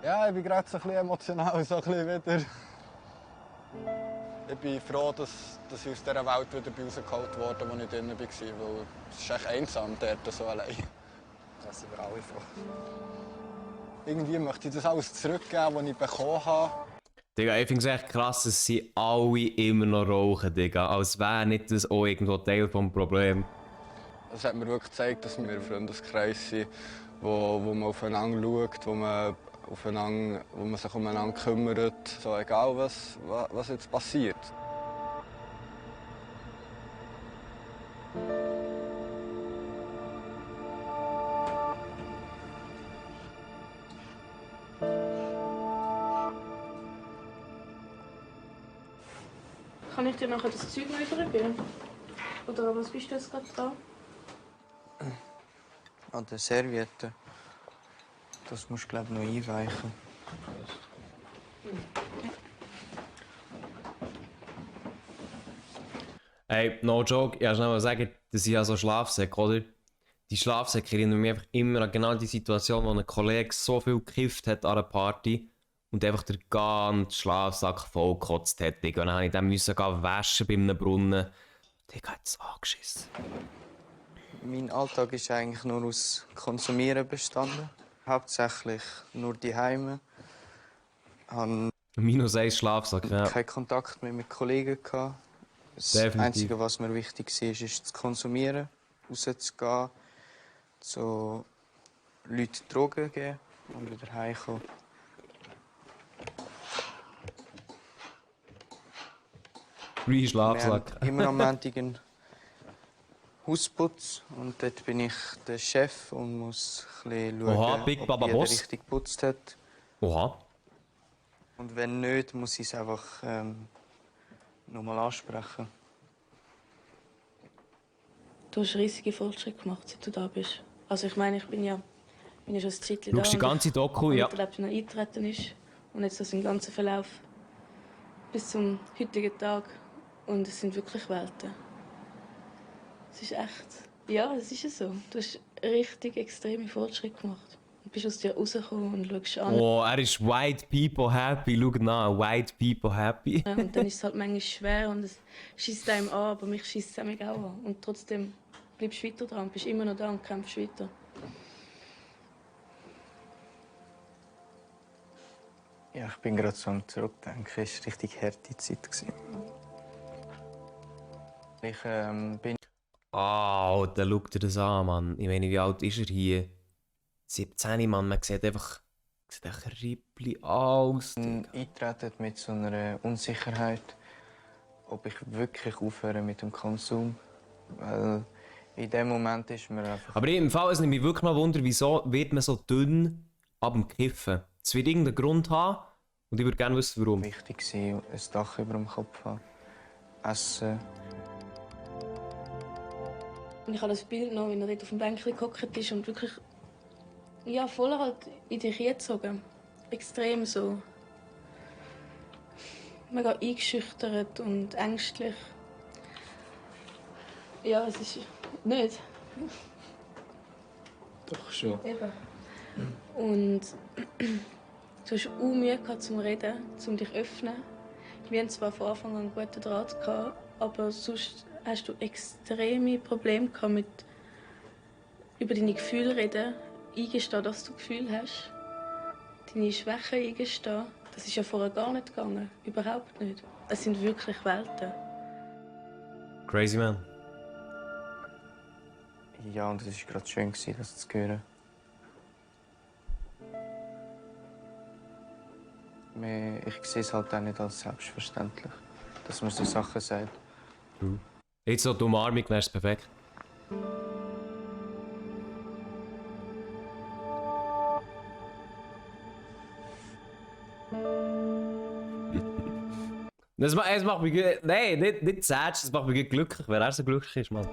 Ja, ich bin gerade so ein bisschen emotional, so ein bisschen wieder. Ich bin froh, dass ich aus dieser Welt wieder rausgeholt wurde, wo ich drin war, weil es ist echt einsam, dort so allein. Da sind wir alle froh. Irgendwie möchte ich das alles zurückgeben, was ich bekommen habe. Digga, ich finde es echt krass, dass sie alle immer noch rauchen, Digga. Als wäre nicht das auch irgendwo Teil des Problems. Es hat mir wirklich gezeigt, dass wir ein Freundeskreis sind, wo man aufeinander schaut, wo man sich umeinander kümmert, so egal was jetzt passiert. Kann ich dir nachher das Zeug noch übergeben? Oder an was bist du jetzt gerade dran? An der Serviette. Das musst du, glaube ich, noch einweichen. Hey, no joke, ich wollte schnell sagen, dass ich ja so Schlafsäcke, oder? Die Schlafsäcke erinnern mich einfach immer an genau die Situation, wo ein Kollege so viel gekifft hat an einer Party und einfach den ganzen Schlafsack vollgekotzt hat. Und dann musste ich den waschen bei einem Brunnen. Der hat es angeschissen. Mein Alltag ist eigentlich nur aus Konsumieren bestanden. Hauptsächlich nur die Heime. -1 Schlafsack, ja. Keinen Kontakt mehr mit Kollegen gehabt. Das Definitiv. Einzige, was mir wichtig war, ist zu konsumieren, rauszugehen, so Leuten Drogen geben und wieder heimkommen. Free Schlafsack. Wir haben immer am Montag einen Hausputz und dort bin ich der Chef und muss ein bisschen schauen, Oha, Big ob Baba jeder Boss. richtig geputzt hat. Oha. Und wenn nicht, muss ich es einfach nochmal ansprechen. Du hast riesige Fortschritte gemacht, seit du da bist. Also ich meine, ich bin ja schon ein Zeitchen da. Schaust die ganze Doku, ja. Und der noch eingetreten ist. Und jetzt das im ganzen Verlauf bis zum heutigen Tag. Und es sind wirklich Welten. Es ist echt... Ja, es ist so. Du hast richtig extreme Fortschritte gemacht. Du bist aus dir rausgekommen und schaust an. Oh, er ist white people happy. Schau nach, white people happy. Ja, und dann ist es halt manchmal schwer und es schießt einem an, aber mich schießt es auch an. Und trotzdem bleibst du weiter dran, bist immer noch da und kämpfst weiter. Ja, ich bin gerade so am Zurückdenken. Es war eine richtig harte Zeit. Ich bin... Alter, schau dir das an, Mann. Ich meine, wie alt ist er hier? 17, Mann. Man sieht einfach ein Rippli aus. Eintreten mit so einer Unsicherheit, ob ich wirklich aufhöre mit dem Konsum. Weil in dem Moment ist mir einfach... Aber im Fall, es nimmt mich wirklich mal Wunder, wieso wird man so dünn ab dem Kiffen? Es wird irgendeinen Grund haben und ich würde gerne wissen, warum. Wichtig war, ein Dach über dem Kopf haben, essen. Und ich habe das Bild noch, wie er dort auf dem Bänkchen gehockt ist und wirklich ja, voll halt in dich hingezogen. Extrem so. Mega eingeschüchtert und ängstlich. Ja, es ist nicht. Doch schon. Eben. Und du hast auch Mühe gehabt zum Reden, zum dich öffnen. Wir hatten zwar von Anfang an einen guten Draht gehabt, aber sonst hast du extreme Probleme gehabt mit über deine Gefühle reden, eingestehen, dass du Gefühle hast, deine Schwächen eingestehen. Das ist ja vorher gar nicht gegangen, überhaupt nicht. Es sind wirklich Welten. Crazy man. Ja, und es war gerade schön, das zu hören. Ich sehe es halt auch nicht als selbstverständlich, dass man so Sachen sagt. Jetzt so die Umarmung wäre es perfekt. Es macht mich... Nein, nicht sad, das macht mich glücklich, wer er so glücklich ist, Mann.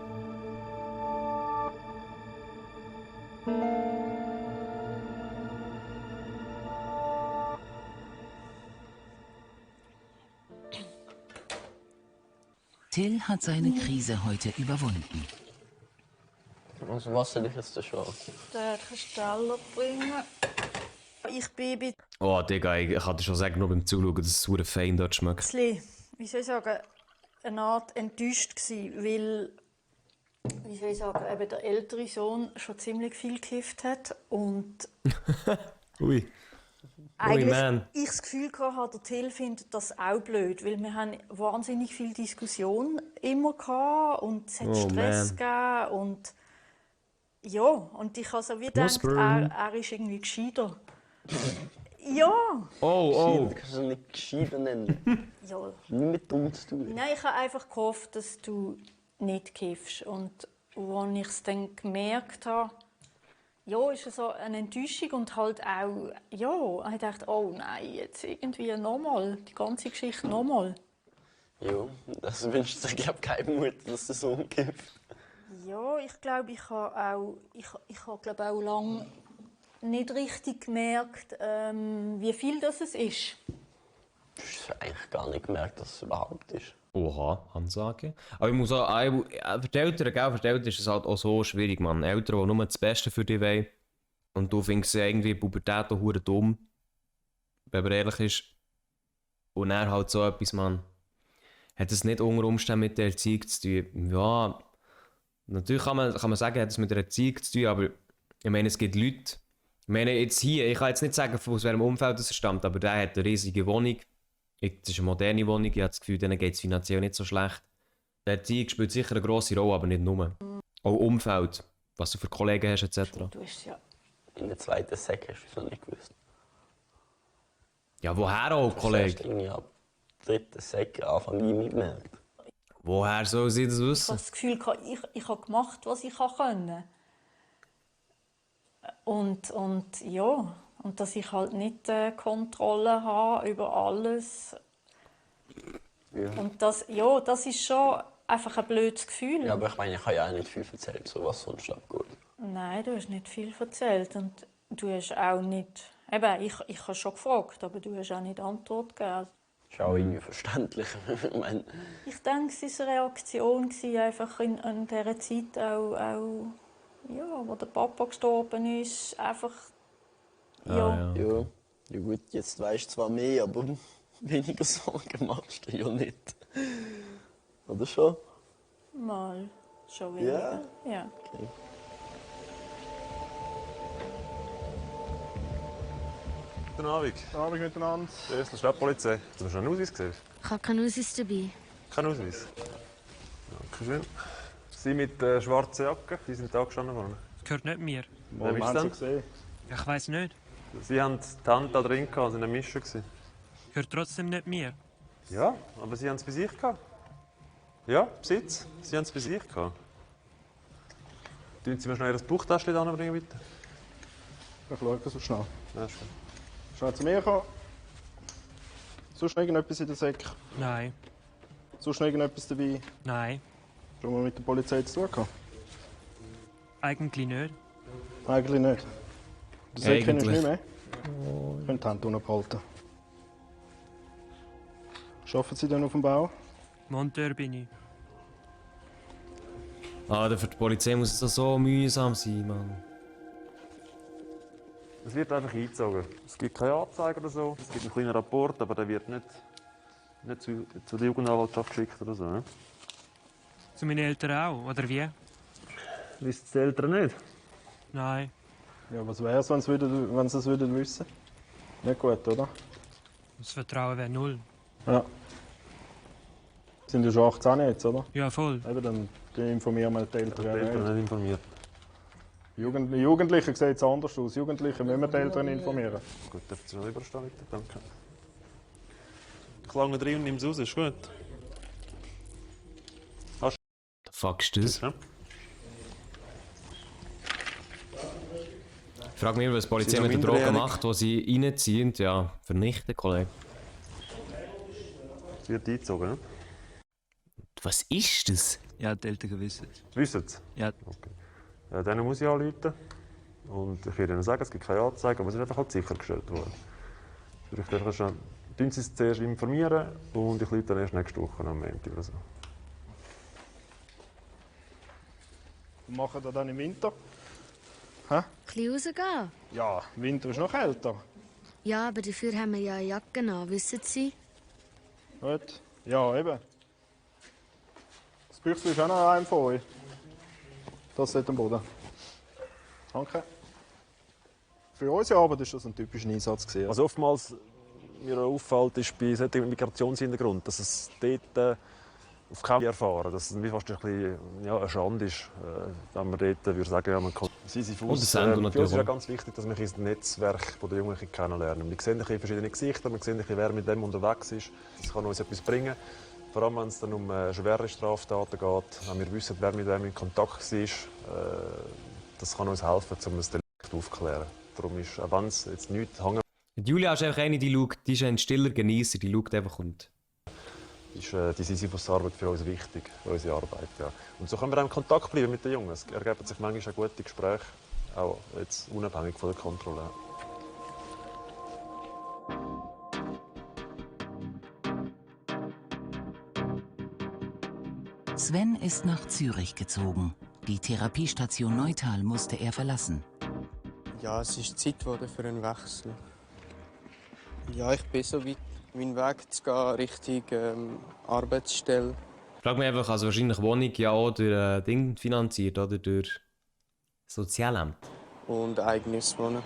Till hat seine Krise heute überwunden. Also was soll ich jetzt da schon? Den Steller bringen. Ich bin Oh, Digga, ich kann dir schon sagen, nur beim Zuschauen, dass es super fein dort schmeckt. wie soll ich sagen, eine Art enttäuscht gsi, weil wie soll ich sagen, eben der ältere Sohn schon ziemlich viel gekifft hat und Ui. eigentlich man. ich das Gefühl hatte, der Till findet das auch blöd, weil wir haben wahnsinnig viel Diskussion immer gehabt und es hat Stress gegeben und ja, und ich habe so wie gedacht, er ist irgendwie gescheiter. Ja! Oh. Kannst du nicht gescheiter nennen? Ja. Nicht mit dumm zu tun. Nein, ich habe einfach gehofft, dass du nicht kiffst. Und als ich es dann gemerkt habe, ja, ist es so eine Enttäuschung und halt auch, ja, ich dachte, oh nein, jetzt irgendwie nochmal, die ganze Geschichte nochmal. Ja, das wünscht sich, glaube ich, keine Mutter, dass der Sohn kifft. Ja, ich glaube, ich habe auch lange nicht richtig gemerkt, wie viel das es ist. Ich habe eigentlich gar nicht gemerkt, dass es überhaupt ist. Oha, Ansage. Aber ich muss auch, für die Eltern, gell, für die Eltern ist es halt auch so schwierig, Mann. Eltern, die nur das Beste für dich wollen. Und du findest sie irgendwie Pubertät auch verdammt dumm. Wenn man ehrlich ist. Und er halt so etwas, Mann. Hat es nicht unter Umständen mit der Erziehung zu tun? Ja, natürlich kann man sagen, hat es mit der Erziehung zu tun, aber ich meine, es gibt Leute, ich meine, jetzt hier, ich kann jetzt nicht sagen, aus welchem Umfeld es stammt, aber der hat eine riesige Wohnung. Das ist eine moderne Wohnung, ich habe das Gefühl, denen geht es finanziell nicht so schlecht. Die Erziehung spielt sicher eine grosse Rolle, aber nicht nur. Auch Umfeld, was du für Kollegen hast, etc. Du hast ja in der zweiten Säcke hast du es noch nicht gewusst. Ja, woher auch, Kollege? Ich habe dritten Säcke Anfang Juni mitgemerkt. Woher soll sie das Ich wissen? habe das Gefühl, ich habe gemacht, was ich konnte. Und ja, und dass ich halt nicht Kontrolle habe über alles. Ja. Und das ist schon einfach ein blödes Gefühl. Ja, aber ich meine, ich habe ja auch nicht viel erzählt, so was sonst abgeht. Nein, du hast nicht viel erzählt und du hast auch nicht... Eben, ich habe schon gefragt, aber du hast auch nicht Antwort gegeben. Das ist auch irgendwie verständlich. Ich denke, es war eine Reaktion einfach in dieser Zeit, auch ja, wo der Papa gestorben ist. Einfach, ja. Ja, gut, jetzt weißt du zwar mehr, aber weniger Sorgen machst du ja nicht. Oder schon? Mal, schon weniger. Ja. Okay. Guten Abend. Guten Abend miteinander. Ösler Stadtpolizei. Hast du schon einen Ausweis gesehen? Ich habe keinen Ausweis dabei. Kein Ausweis? Dankeschön. Sie mit der schwarzen Jacke, die sind da gestanden vorne. Das gehört nicht mir. Wer ist denn? Gesehen? Ich weiß nicht. Sie haben die Hand da drin gehabt, sind eine Mischung. Gehört trotzdem nicht mir. Ja, aber Sie haben es bei sich gehabt. Ja, Besitz. Sie haben es bei sich gehabt. Tun Sie mir schnell Ihr Bauchtäschchen anbringen, bitte? Ich schaue so schnell. Ja, ist gut. Schnell zu mir kommen. Sonst noch irgendetwas in der Säcke? Nein. Sonst noch irgendetwas dabei? Nein. Schon mal mit der Polizei zu tun gehabt? Eigentlich nicht. Eigentlich nicht. Den Säcke kennst du nicht mehr? Oh. Ich könnte die Hand unten behalten. Arbeiten Sie denn auf dem Bau? Monteur bin ich. Für die Polizei muss es so mühsam sein, Mann. Es wird einfach eingezogen. Es gibt keine Anzeige oder so. Es gibt einen kleinen Rapport, aber der wird nicht zu der Jugendanwaltschaft geschickt oder so. Ne? Zu meinen Eltern auch, oder wie? Wissen die Eltern nicht? Nein. Ja, was wäre es, wenn sie es würden wissen? Nicht gut, oder? Das Vertrauen wäre null. Ja. Sind ja schon 18 jetzt, oder? Ja, voll. Eben, dann informieren wir die Eltern. Die Eltern nicht informiert. Jugendliche sieht es anders aus. Jugendliche müssen wir die Eltern informieren. Gut, dürfen Sie noch überstehen, bitte? Danke. Ich lange rein und nehme es raus, ist gut. The fuck ist das? Ja. Ich frage mich, was die Polizei Sie mit den sind Drogen minderjährig. macht, die sie reinziehen. Ja, vernichten, Kollege. Es wird eingezogen, ne? Was ist das? Ja, die Eltern wissen es. Wissen Sie? Ja. Okay. Ja, denen muss ich anrufen. Und ich werde Ihnen sagen, es gibt keine Anzeige, aber es ist einfach halt sichergestellt worden. Vielleicht einfach schon, tun Sie es zuerst informieren und ich rufe dann erst nächste Woche am Montag oder so. Was machen wir dann im Winter? Hä? Ein bisschen rausgehen? Ja, im Winter ist noch kälter. Ja, aber dafür haben wir ja eine Jacke an, wissen Sie? Gut. Ja, eben. Das Büchse ist auch noch einem von euch. Das ist am Boden. Danke. Für unsere Arbeit war das ein typischer Einsatz gewesen. Was oftmals mir auffällt, ist bei solchen Migrationshintergrund, dass es dort auf keinen Fall erfahren, dass es mir fast ein bisschen eine Schande ist, wenn man dort würde sagen, ja, man kann Sisyphus. Und das Sendung Für uns natürlich ist ja auch. ganz wichtig, dass wir das Netzwerk der Jugendlichen kennenlernen. Wir sehen ein bisschen verschiedene Gesichter, wir sehen ein bisschen, wer mit dem unterwegs ist. Das kann uns etwas bringen. Vor allem, wenn es dann um schwere Straftaten geht, wenn wir wissen, wer mit wem in Kontakt war, das kann uns helfen, um das Delikt aufzuklären. Darum ist, auch wenn es jetzt nichts hängen Die Julia ist einfach eine, die ist ein stiller Genießer, die schaut einfach und... ist die Sisyphus-Arbeit für uns wichtig, für unsere Arbeit. Ja. Und so können wir auch in Kontakt bleiben mit den Jungen. Es ergeben sich manchmal auch gute Gespräche, auch jetzt unabhängig von der Kontrolle. Sven ist nach Zürich gezogen. Die Therapiestation Neutal musste er verlassen. Ja, es ist Zeit geworden für einen Wechsel. Ja, ich bin so weit, meinen Weg zu gehen Richtung Arbeitsstelle. Ich frage mich einfach, also wahrscheinlich Wohnung ja auch durch Ding finanziert, oder? Durch Sozialamt. Und eigenes Wohnen.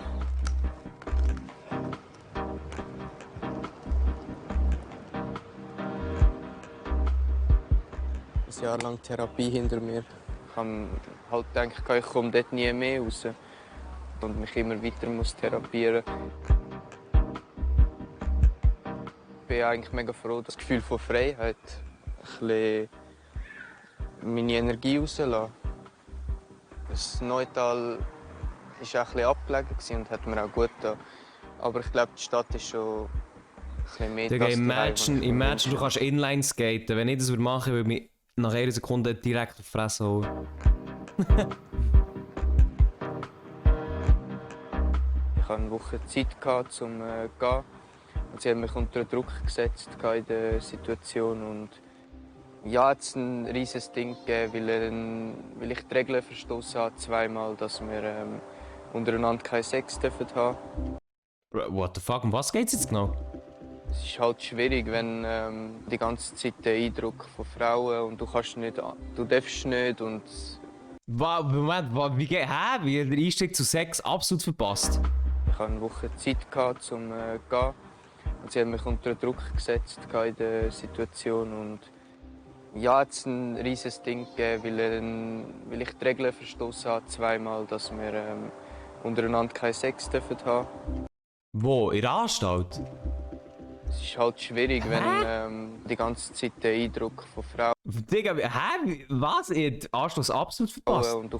Ein Jahr lang Therapie hinter mir. Ich habe halt gedacht, ich komme dort nie mehr raus. Und mich immer weiter muss therapieren. Ich bin eigentlich mega froh, das Gefühl von Freiheit. Ein bisschen meine Energie rauslassen. Das Neutal war auch ein bisschen abgelegen und hat mir auch gut getan. Aber ich glaube, die Stadt ist schon ein bisschen mehr Digga, das daheim, imagine, du kannst Inline skaten. Wenn ich das machen würde, würde ich mich nach einer Sekunde direkt auf die Fresse holen. Ich hatte eine Woche Zeit, um zu gehen. Und sie hat mich unter Druck gesetzt in der Situation. Und ja, es hat ein riesiges Ding gegeben, weil ich die Regeln verstoßen habe, zweimal, dass wir untereinander keinen Sex haben dürfen. What the fuck? Um was geht's jetzt genau? Es ist halt schwierig, wenn die ganze Zeit der Eindruck von Frauen und du darfst nicht und... Moment, wie geht? Hä? Wie der Einstieg zu Sex absolut verpasst? Ich hatte eine Woche Zeit, um zu gehen. Und sie hat mich unter Druck gesetzt in der Situation. Und ja, es hat ein riesiges Ding gegeben, weil ich die Regeln verstoßen habe, zweimal, dass wir untereinander keinen Sex haben dürfen. Wo? In der Anstalt? Es ist halt schwierig, wenn die ganze Zeit der Eindruck von Frauen. Digga, hä? Was? Ihr habt Anschluss absolut verpasst? Und du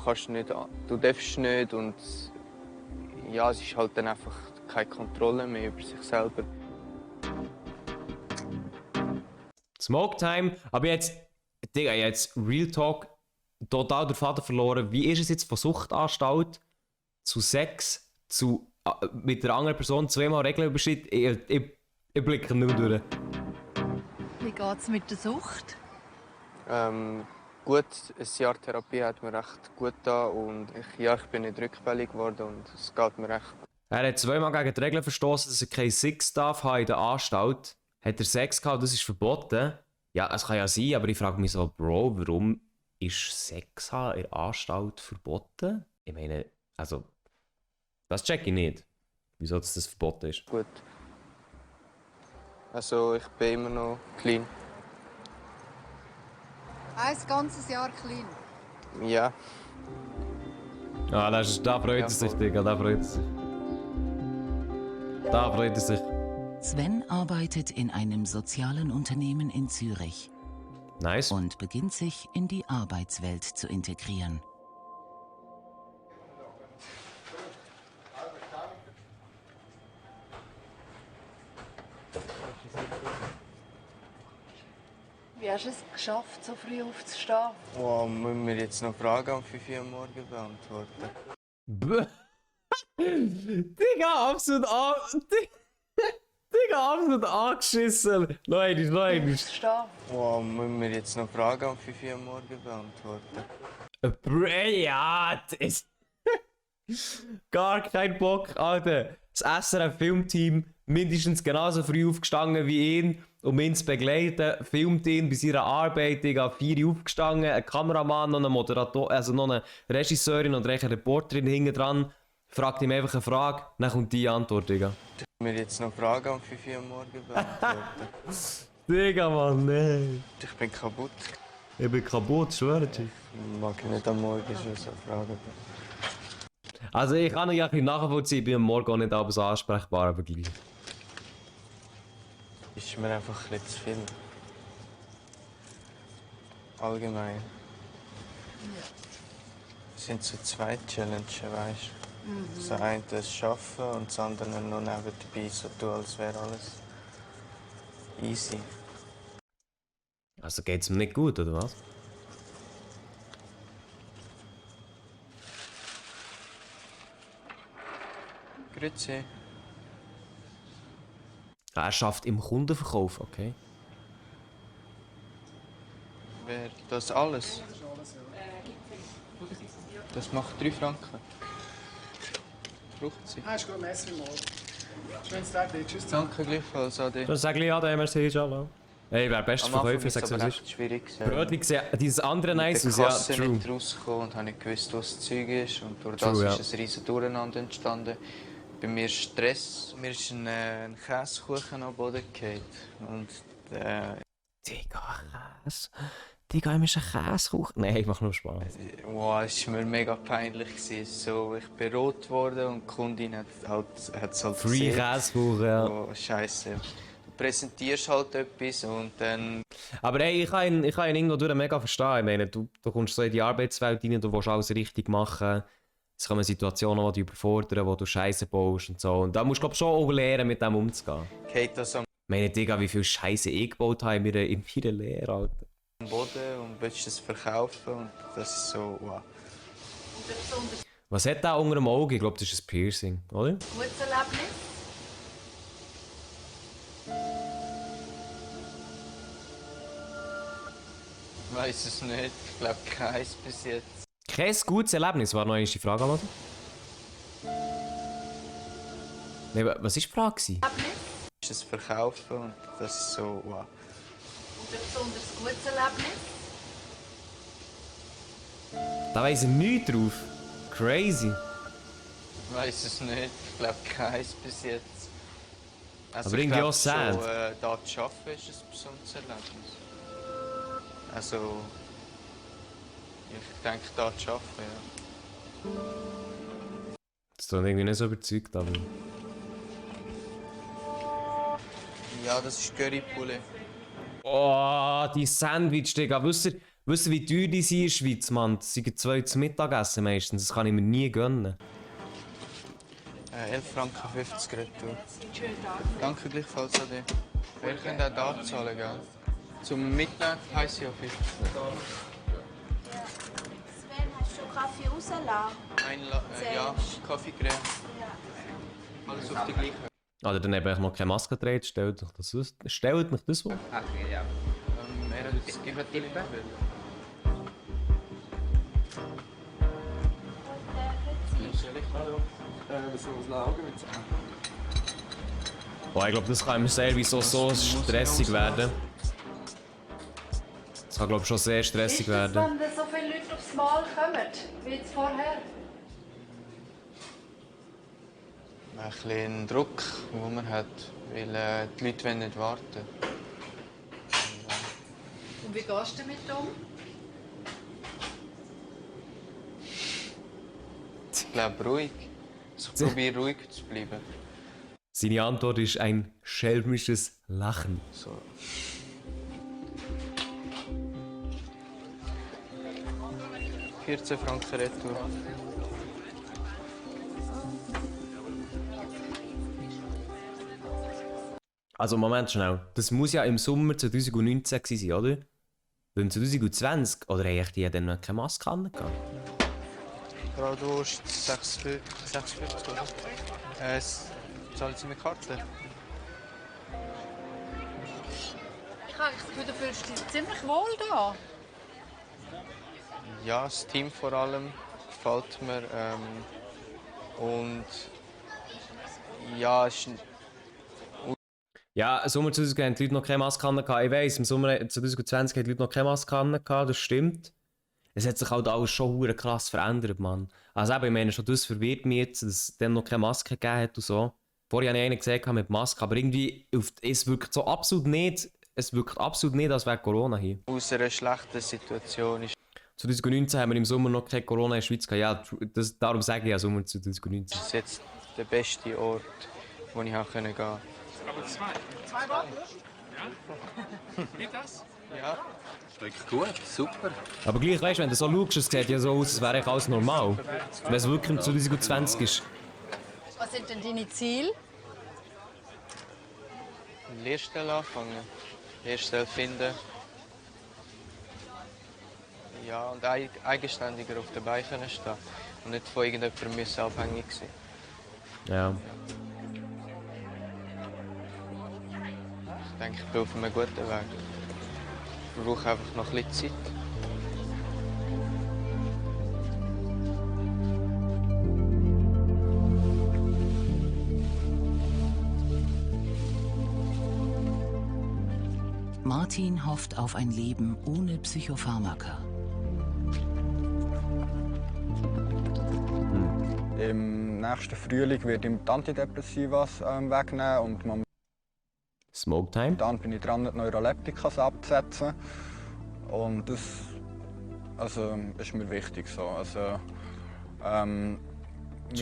darfst nicht und ja, es ist halt dann einfach keine Kontrolle mehr über sich selber. Smoke Time, aber jetzt, Digga, jetzt Real Talk, total den Faden verloren. Wie ist es jetzt von Suchtanstalt zu Sex, zu mit der anderen Person zweimal Regeln überschritten? Ich blicke nicht mehr durch. Wie geht es mit der Sucht? Gut, ein Jahr Therapie hat mir recht gut getan und ich bin nicht rückfällig geworden und es geht mir recht. Er hat zweimal gegen die Regeln verstoßen, dass er keinen Sex darf haben in der Anstalt. Hat er Sex gehabt, das ist verboten. Ja, es kann ja sein, aber ich frage mich so, Bro, warum ist Sex haben in der Anstalt verboten? Ich meine, also, das check ich nicht. Wieso das verboten ist. Gut. Also, ich bin immer noch clean. Ein ganzes Jahr clean. Ja. Ah, da freut er sich, Digga, da freut er sich. Da freut er sich. Sven arbeitet in einem sozialen Unternehmen in Zürich. Nice. Und beginnt sich in die Arbeitswelt zu integrieren. Wie hast du es geschafft, so früh aufzustehen? Oh, müssen wir jetzt noch Fragen um 5 Uhr am Morgen beantworten? Digga, absolut Digga, absolut angeschissen. Leute. Oh, müssen wir jetzt noch Fragen um 5 Uhr am Morgen beantworten? Ja, das gar kein Bock, Alter. Das SRF-Filmteam mindestens genauso früh aufgestanden wie ihn, um ihn zu begleiten. Filmt ihn bei seiner Arbeit, Digga, 4 Uhr aufgestanden. Ein Kameramann, noch eine Moderator, also noch eine Regisseurin und eine Reporterin hinten dran. Fragt ihm einfach eine Frage, dann kommt die Antwort, Digga. Müssen wir jetzt noch Fragen um 5 Uhr am Morgen beantworten? Digga, Mann, nein. Ich bin kaputt. Ich bin kaputt, schwöre ich. Mag nicht am Morgen schon so Fragen. Also ich kann ja ein bisschen nachvollziehen, ich bin am Morgen auch nicht alles ansprechbar, aber gleich. Ist mir einfach ein bisschen zu viel. Allgemein. Ja. Es sind so 2 Challenges, weißt du? Das eine das Schaffen und das andere noch nebenbei so tun, als wäre alles easy. Also geht's mir nicht gut, oder was? Grüezi. Er schafft im Kundenverkauf, okay? Wer das alles? Das macht 3 Franken. Braucht sie? Ist gut, merci mal. Schönes Tag, tschüss. Danke gleichfalls, Ade. Dann sag ich Ade, merci, ciao. Hey, wer beste Verkäufer, sag's was ist. Schwierig. Brötli gesehen, dieses andere nice aus, ja, ja, true. nicht rausgekommen und habe nicht gewusst, was das Zeug ist. Und durch True, das ja. ist ein riesen Durcheinander entstanden. Bei mir Stress. Mir ist ein Käsekuchen am Boden gefallen. Und Digga, Käse. Digga, ihm ist ein Käsekuchen. Nein, ich mach nur Spaß. wow, es war mir mega peinlich. So, ich bin rot geworden und die Kundin hat es halt Free gesehen. Käsekuchen, ja. Oh, Scheiße. Du präsentierst halt etwas und dann... Aber hey, ich kann ihn irgendwo durch mega verstehen. Ich meine, du kommst so in die Arbeitswelt rein, du willst alles richtig machen. Es kommen Situationen, die dich überfordern, wo du Scheiße baust und so. Und da musst du, glaube ich, schon auch lernen, mit dem umzugehen. Geht das am Ich meine, Digga, wie viel Scheiße ich gebaut habe in meiner Lehre, Alter. Boden und willst es verkaufen und das ist so, wow. Was hat der unter dem Auge? Ich glaube, das ist ein Piercing, oder? Gutes Erlebnis? Ich weiss es nicht. Ich glaube keins bis jetzt. Kein gutes Erlebnis, war noch einmal die Frage, oder? Nee, was war die Frage? Willst es verkaufen und das ist so, wow. Und ein besonders gutes Erlebnis? Da weiss er nichts drauf. Crazy. Ich weiß es nicht. Ich glaube keins bis jetzt. Also Aber irgendwie auch sad. Schon, da zu arbeiten ist ein besonderes Erlebnis. Also, ich denke, da zu arbeiten, ja. Das ist irgendwie nicht so überzeugt, aber... Ja, das ist Currypulli. Oh, die Sandwich, Digga. Wisst ihr, wie teuer die sind in der Schweiz, Mann? Das sind 2 zum Mittagessen meistens. Das kann ich mir nie gönnen. 11,50 Franken retour. Danke gleichfalls an dich. Wir können auch da zahlen, gell? Zum Mittag heisst ja 50. Sven, hast du Kaffee rauslassen? Ja, Kaffeecreme. Alles auf die gleiche. Oder dann habe ich noch keine Maske getragen. Stellt mich das vor. Ach ja. Er hat es tippen. Oh, ich glaube, das kann im Service auch so stressig werden. Das kann, glaube ich, schon sehr stressig werden. Wenn so viele Leute aufs Mal kommen, wie jetzt vorher? Ein bisschen Druck, den man hat, weil die Leute wollen nicht warten. Und wie gehst du damit um? Ich glaube ruhig. Ich probiere ruhig zu bleiben. Seine Antwort ist ein schelmisches Lachen. So. €14 retour. Also Moment schnell, das muss ja im Sommer 2019 gewesen sein, oder? Weil im 2020, oder haben die dann noch keine Maske an? Bratwurst 6,50 oder? Zahlen Sie mit Karte? Ich habe das Gefühl, du fühlst dich ziemlich wohl da. Ja, das Team vor allem gefällt mir. Und ja, es ist Ja, im Sommer 2020 haben die Leute noch keine Maske an. Ich weiss, im Sommer 2020 haben die Leute noch keine Maske an, das stimmt. Es hat sich halt alles schon verdammt krass verändert, Mann. Also eben, ich meine, schon das verwirrt mich jetzt, dass es dann noch keine Maske gegeben hat und so. Vorher habe ich einen gesehen mit Maske, aber irgendwie, es wirkt so absolut nicht, als wäre Corona hier. aus einer schlechten Situation ist 2019 haben wir im Sommer noch keine Corona in der Schweiz gehabt. Ja, darum sage ich ja Sommer 2019. es jetzt der beste Ort, wo ich gehen konnte. Aber zwei Bratwurst? Ja. Geht das? Ja. Schmeckt gut, super. Aber gleich, weißt du, wenn du so schaust, es sieht ja so aus, als wäre eigentlich alles normal. Wenn es wirklich im 2020 ist. Was sind denn deine Ziele? Lehrstelle anfangen, Lehrstelle finden. Ja, und eigenständiger auf den Beinen stehen. Und nicht von irgendjemandem abhängig sein. Ja. Ich denke, ich bin auf einem guten Weg. Ich brauche einfach noch ein bisschen Zeit. Martin hofft auf ein Leben ohne Psychopharmaka. Im nächsten Frühling wird ihm die Antidepressivas wegnehmen und man Smoke Time. Dann bin ich dran, die Neuroleptikas abzusetzen. Und das ist mir wichtig. So. Also, mein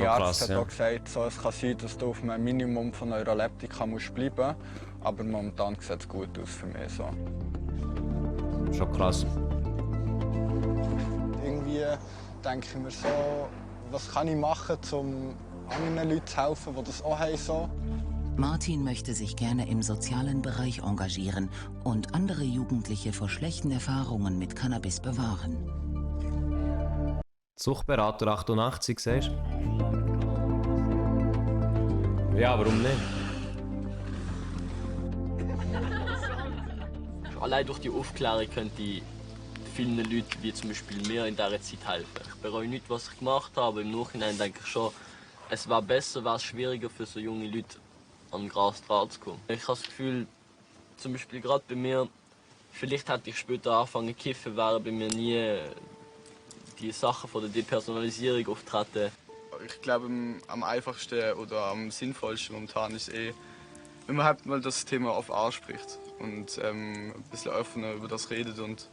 Arzt hat auch gesagt, so, es kann sein, dass du auf einem Minimum von Neuroleptika bleiben musst. Aber momentan sieht es gut aus für mich. So. Schon krass. Irgendwie denke ich mir so, was kann ich machen, um anderen Leuten zu helfen, die das auch haben. So. Martin möchte sich gerne im sozialen Bereich engagieren und andere Jugendliche vor schlechten Erfahrungen mit Cannabis bewahren. Suchtberater 88, siehst du? Ja, warum nicht? Allein durch die Aufklärung könnte ich vielen Leuten, wie zum Beispiel mir, in dieser Zeit helfen. Ich bereue nicht, was ich gemacht habe. Im Nachhinein denke ich schon, es war besser, war es schwieriger für so junge Leute, an den Gras dran zu kommen. Ich habe das Gefühl, zum Beispiel gerade bei mir, vielleicht hätte ich später angefangen zu kiffen, wären bei mir nie die Sachen von der Depersonalisierung auftreten. ich glaube, am einfachsten oder am sinnvollsten momentan ist wenn man halt mal das Thema auf anspricht und ein bisschen offener über das redet und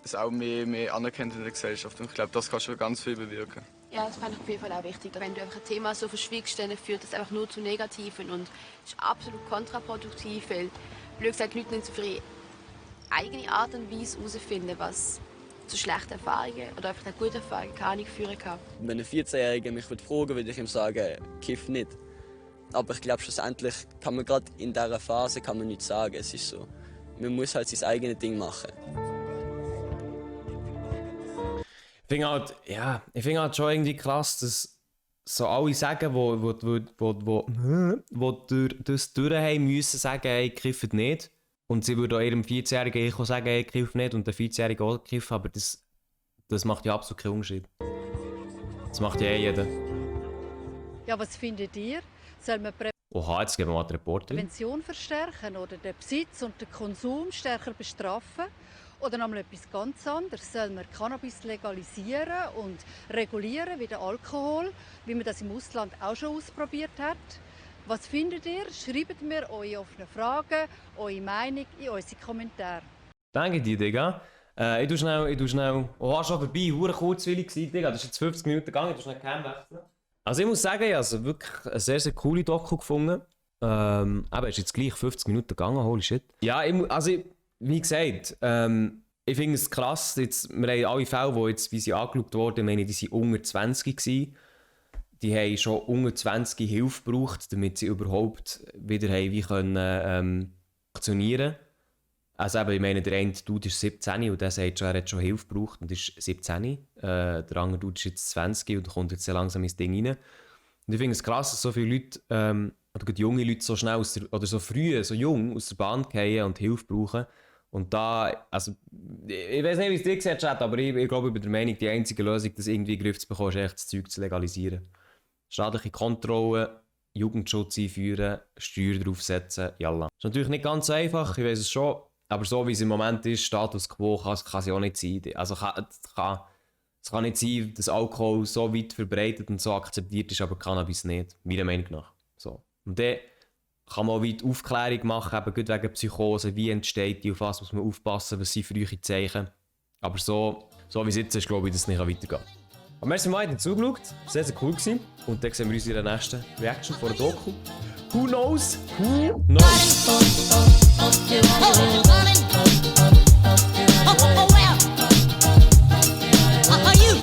es auch mehr anerkennt in der Gesellschaft. Und ich glaube, das kann schon ganz viel bewirken. Ja, das fand ich auf jeden Fall auch wichtig. Wenn du einfach ein Thema so verschwiegst, dann führt das einfach nur zu Negativen und ist absolut kontraproduktiv, weil, blöd gesagt, Leute nicht auf ihre eigene Art und Weise herausfinden, was zu schlechten Erfahrungen oder einfach eine gute Erfahrung gar nicht führen kann. Wenn ein 14-Jähriger mich fragen würde, würde ich ihm sagen, kiff nicht. Aber ich glaube, schlussendlich kann man gerade in dieser Phase nichts sagen. Es ist so, man muss halt sein eigenes Ding machen. Ich finde halt schon irgendwie krass, dass so alle sagen, die durch das durch haben müssen, sagen, hey, kifft nicht. Und sie würden auch ihrem 14-Jährigen sagen, hey, kiff nicht. Und der 14-Jährige auch kiff, aber das macht ja absolut keinen Unterschied. Das macht ja jeder. Ja, was findet ihr? Soll man Oha, jetzt geben wir mal die Reporterin. Prävention verstärken oder den Besitz und den Konsum stärker bestrafen? Oder noch mal etwas ganz anderes. Soll man Cannabis legalisieren und regulieren wie den Alkohol, wie man das im Ausland auch schon ausprobiert hat? Was findet ihr? Schreibt mir eure offenen Fragen, eure Meinung in unsere Kommentare. Danke dir, Digga. Ich tu schnell. Oh, schon vorbei. Hure kurzweilig gewesen, Digga. Das ist jetzt 50 Minuten gegangen. Ich tu schnell Cam wechseln. Also ich muss sagen, ich habe wirklich eine sehr, sehr coole Doku gefunden. Aber es ist jetzt gleich 50 Minuten gegangen, holy shit. Ja, wie gesagt, ich finde es krass, jetzt, wir haben alle Fälle, die jetzt, wie sie angeschaut wurden, die waren unter 20 gewesen. Die haben schon unter 20 Hilfe gebraucht, damit sie überhaupt wieder funktionieren. Also eben, ich meine, der eine Dude ist 17 und der sagt schon, er hat schon Hilfe gebraucht und ist 17. Der andere Dude ist jetzt 20 und kommt jetzt sehr langsam ins Ding rein. Und ich finde es krass, dass so viele Leute, oder junge Leute so schnell oder so früh, so jung aus der Bahn fallen und Hilfe brauchen. Und da, also, ich weiß nicht, wie es dir gesagt hat, aber ich glaube, ich bin der Meinung, die einzige Lösung, das irgendwie in den Griff zu bekommen, ist echt das Zeug zu legalisieren. Staatliche Kontrolle, Jugendschutz einführen, Steuern draufsetzen, jalla. Das ist natürlich nicht ganz einfach, ich weiß es schon, aber so wie es im Moment ist, Status quo, kann es ja auch nicht sein. Also es kann nicht sein, dass Alkohol so weit verbreitet und so akzeptiert ist, aber Cannabis nicht, meiner Meinung nach. So. Und dann kann man auch weit Aufklärung machen, eben gut wegen Psychose, wie entsteht die, auf was muss man aufpassen, was sind frühe Zeichen. Aber so wie es jetzt ist, glaube ich, dass es nicht weitergehen kann. Aber merci mal, habt ihr zugeschaut, sehr, sehr cool gewesen. Und dann sehen wir uns in der nächsten Reaction von der Doku. Who knows? Who knows?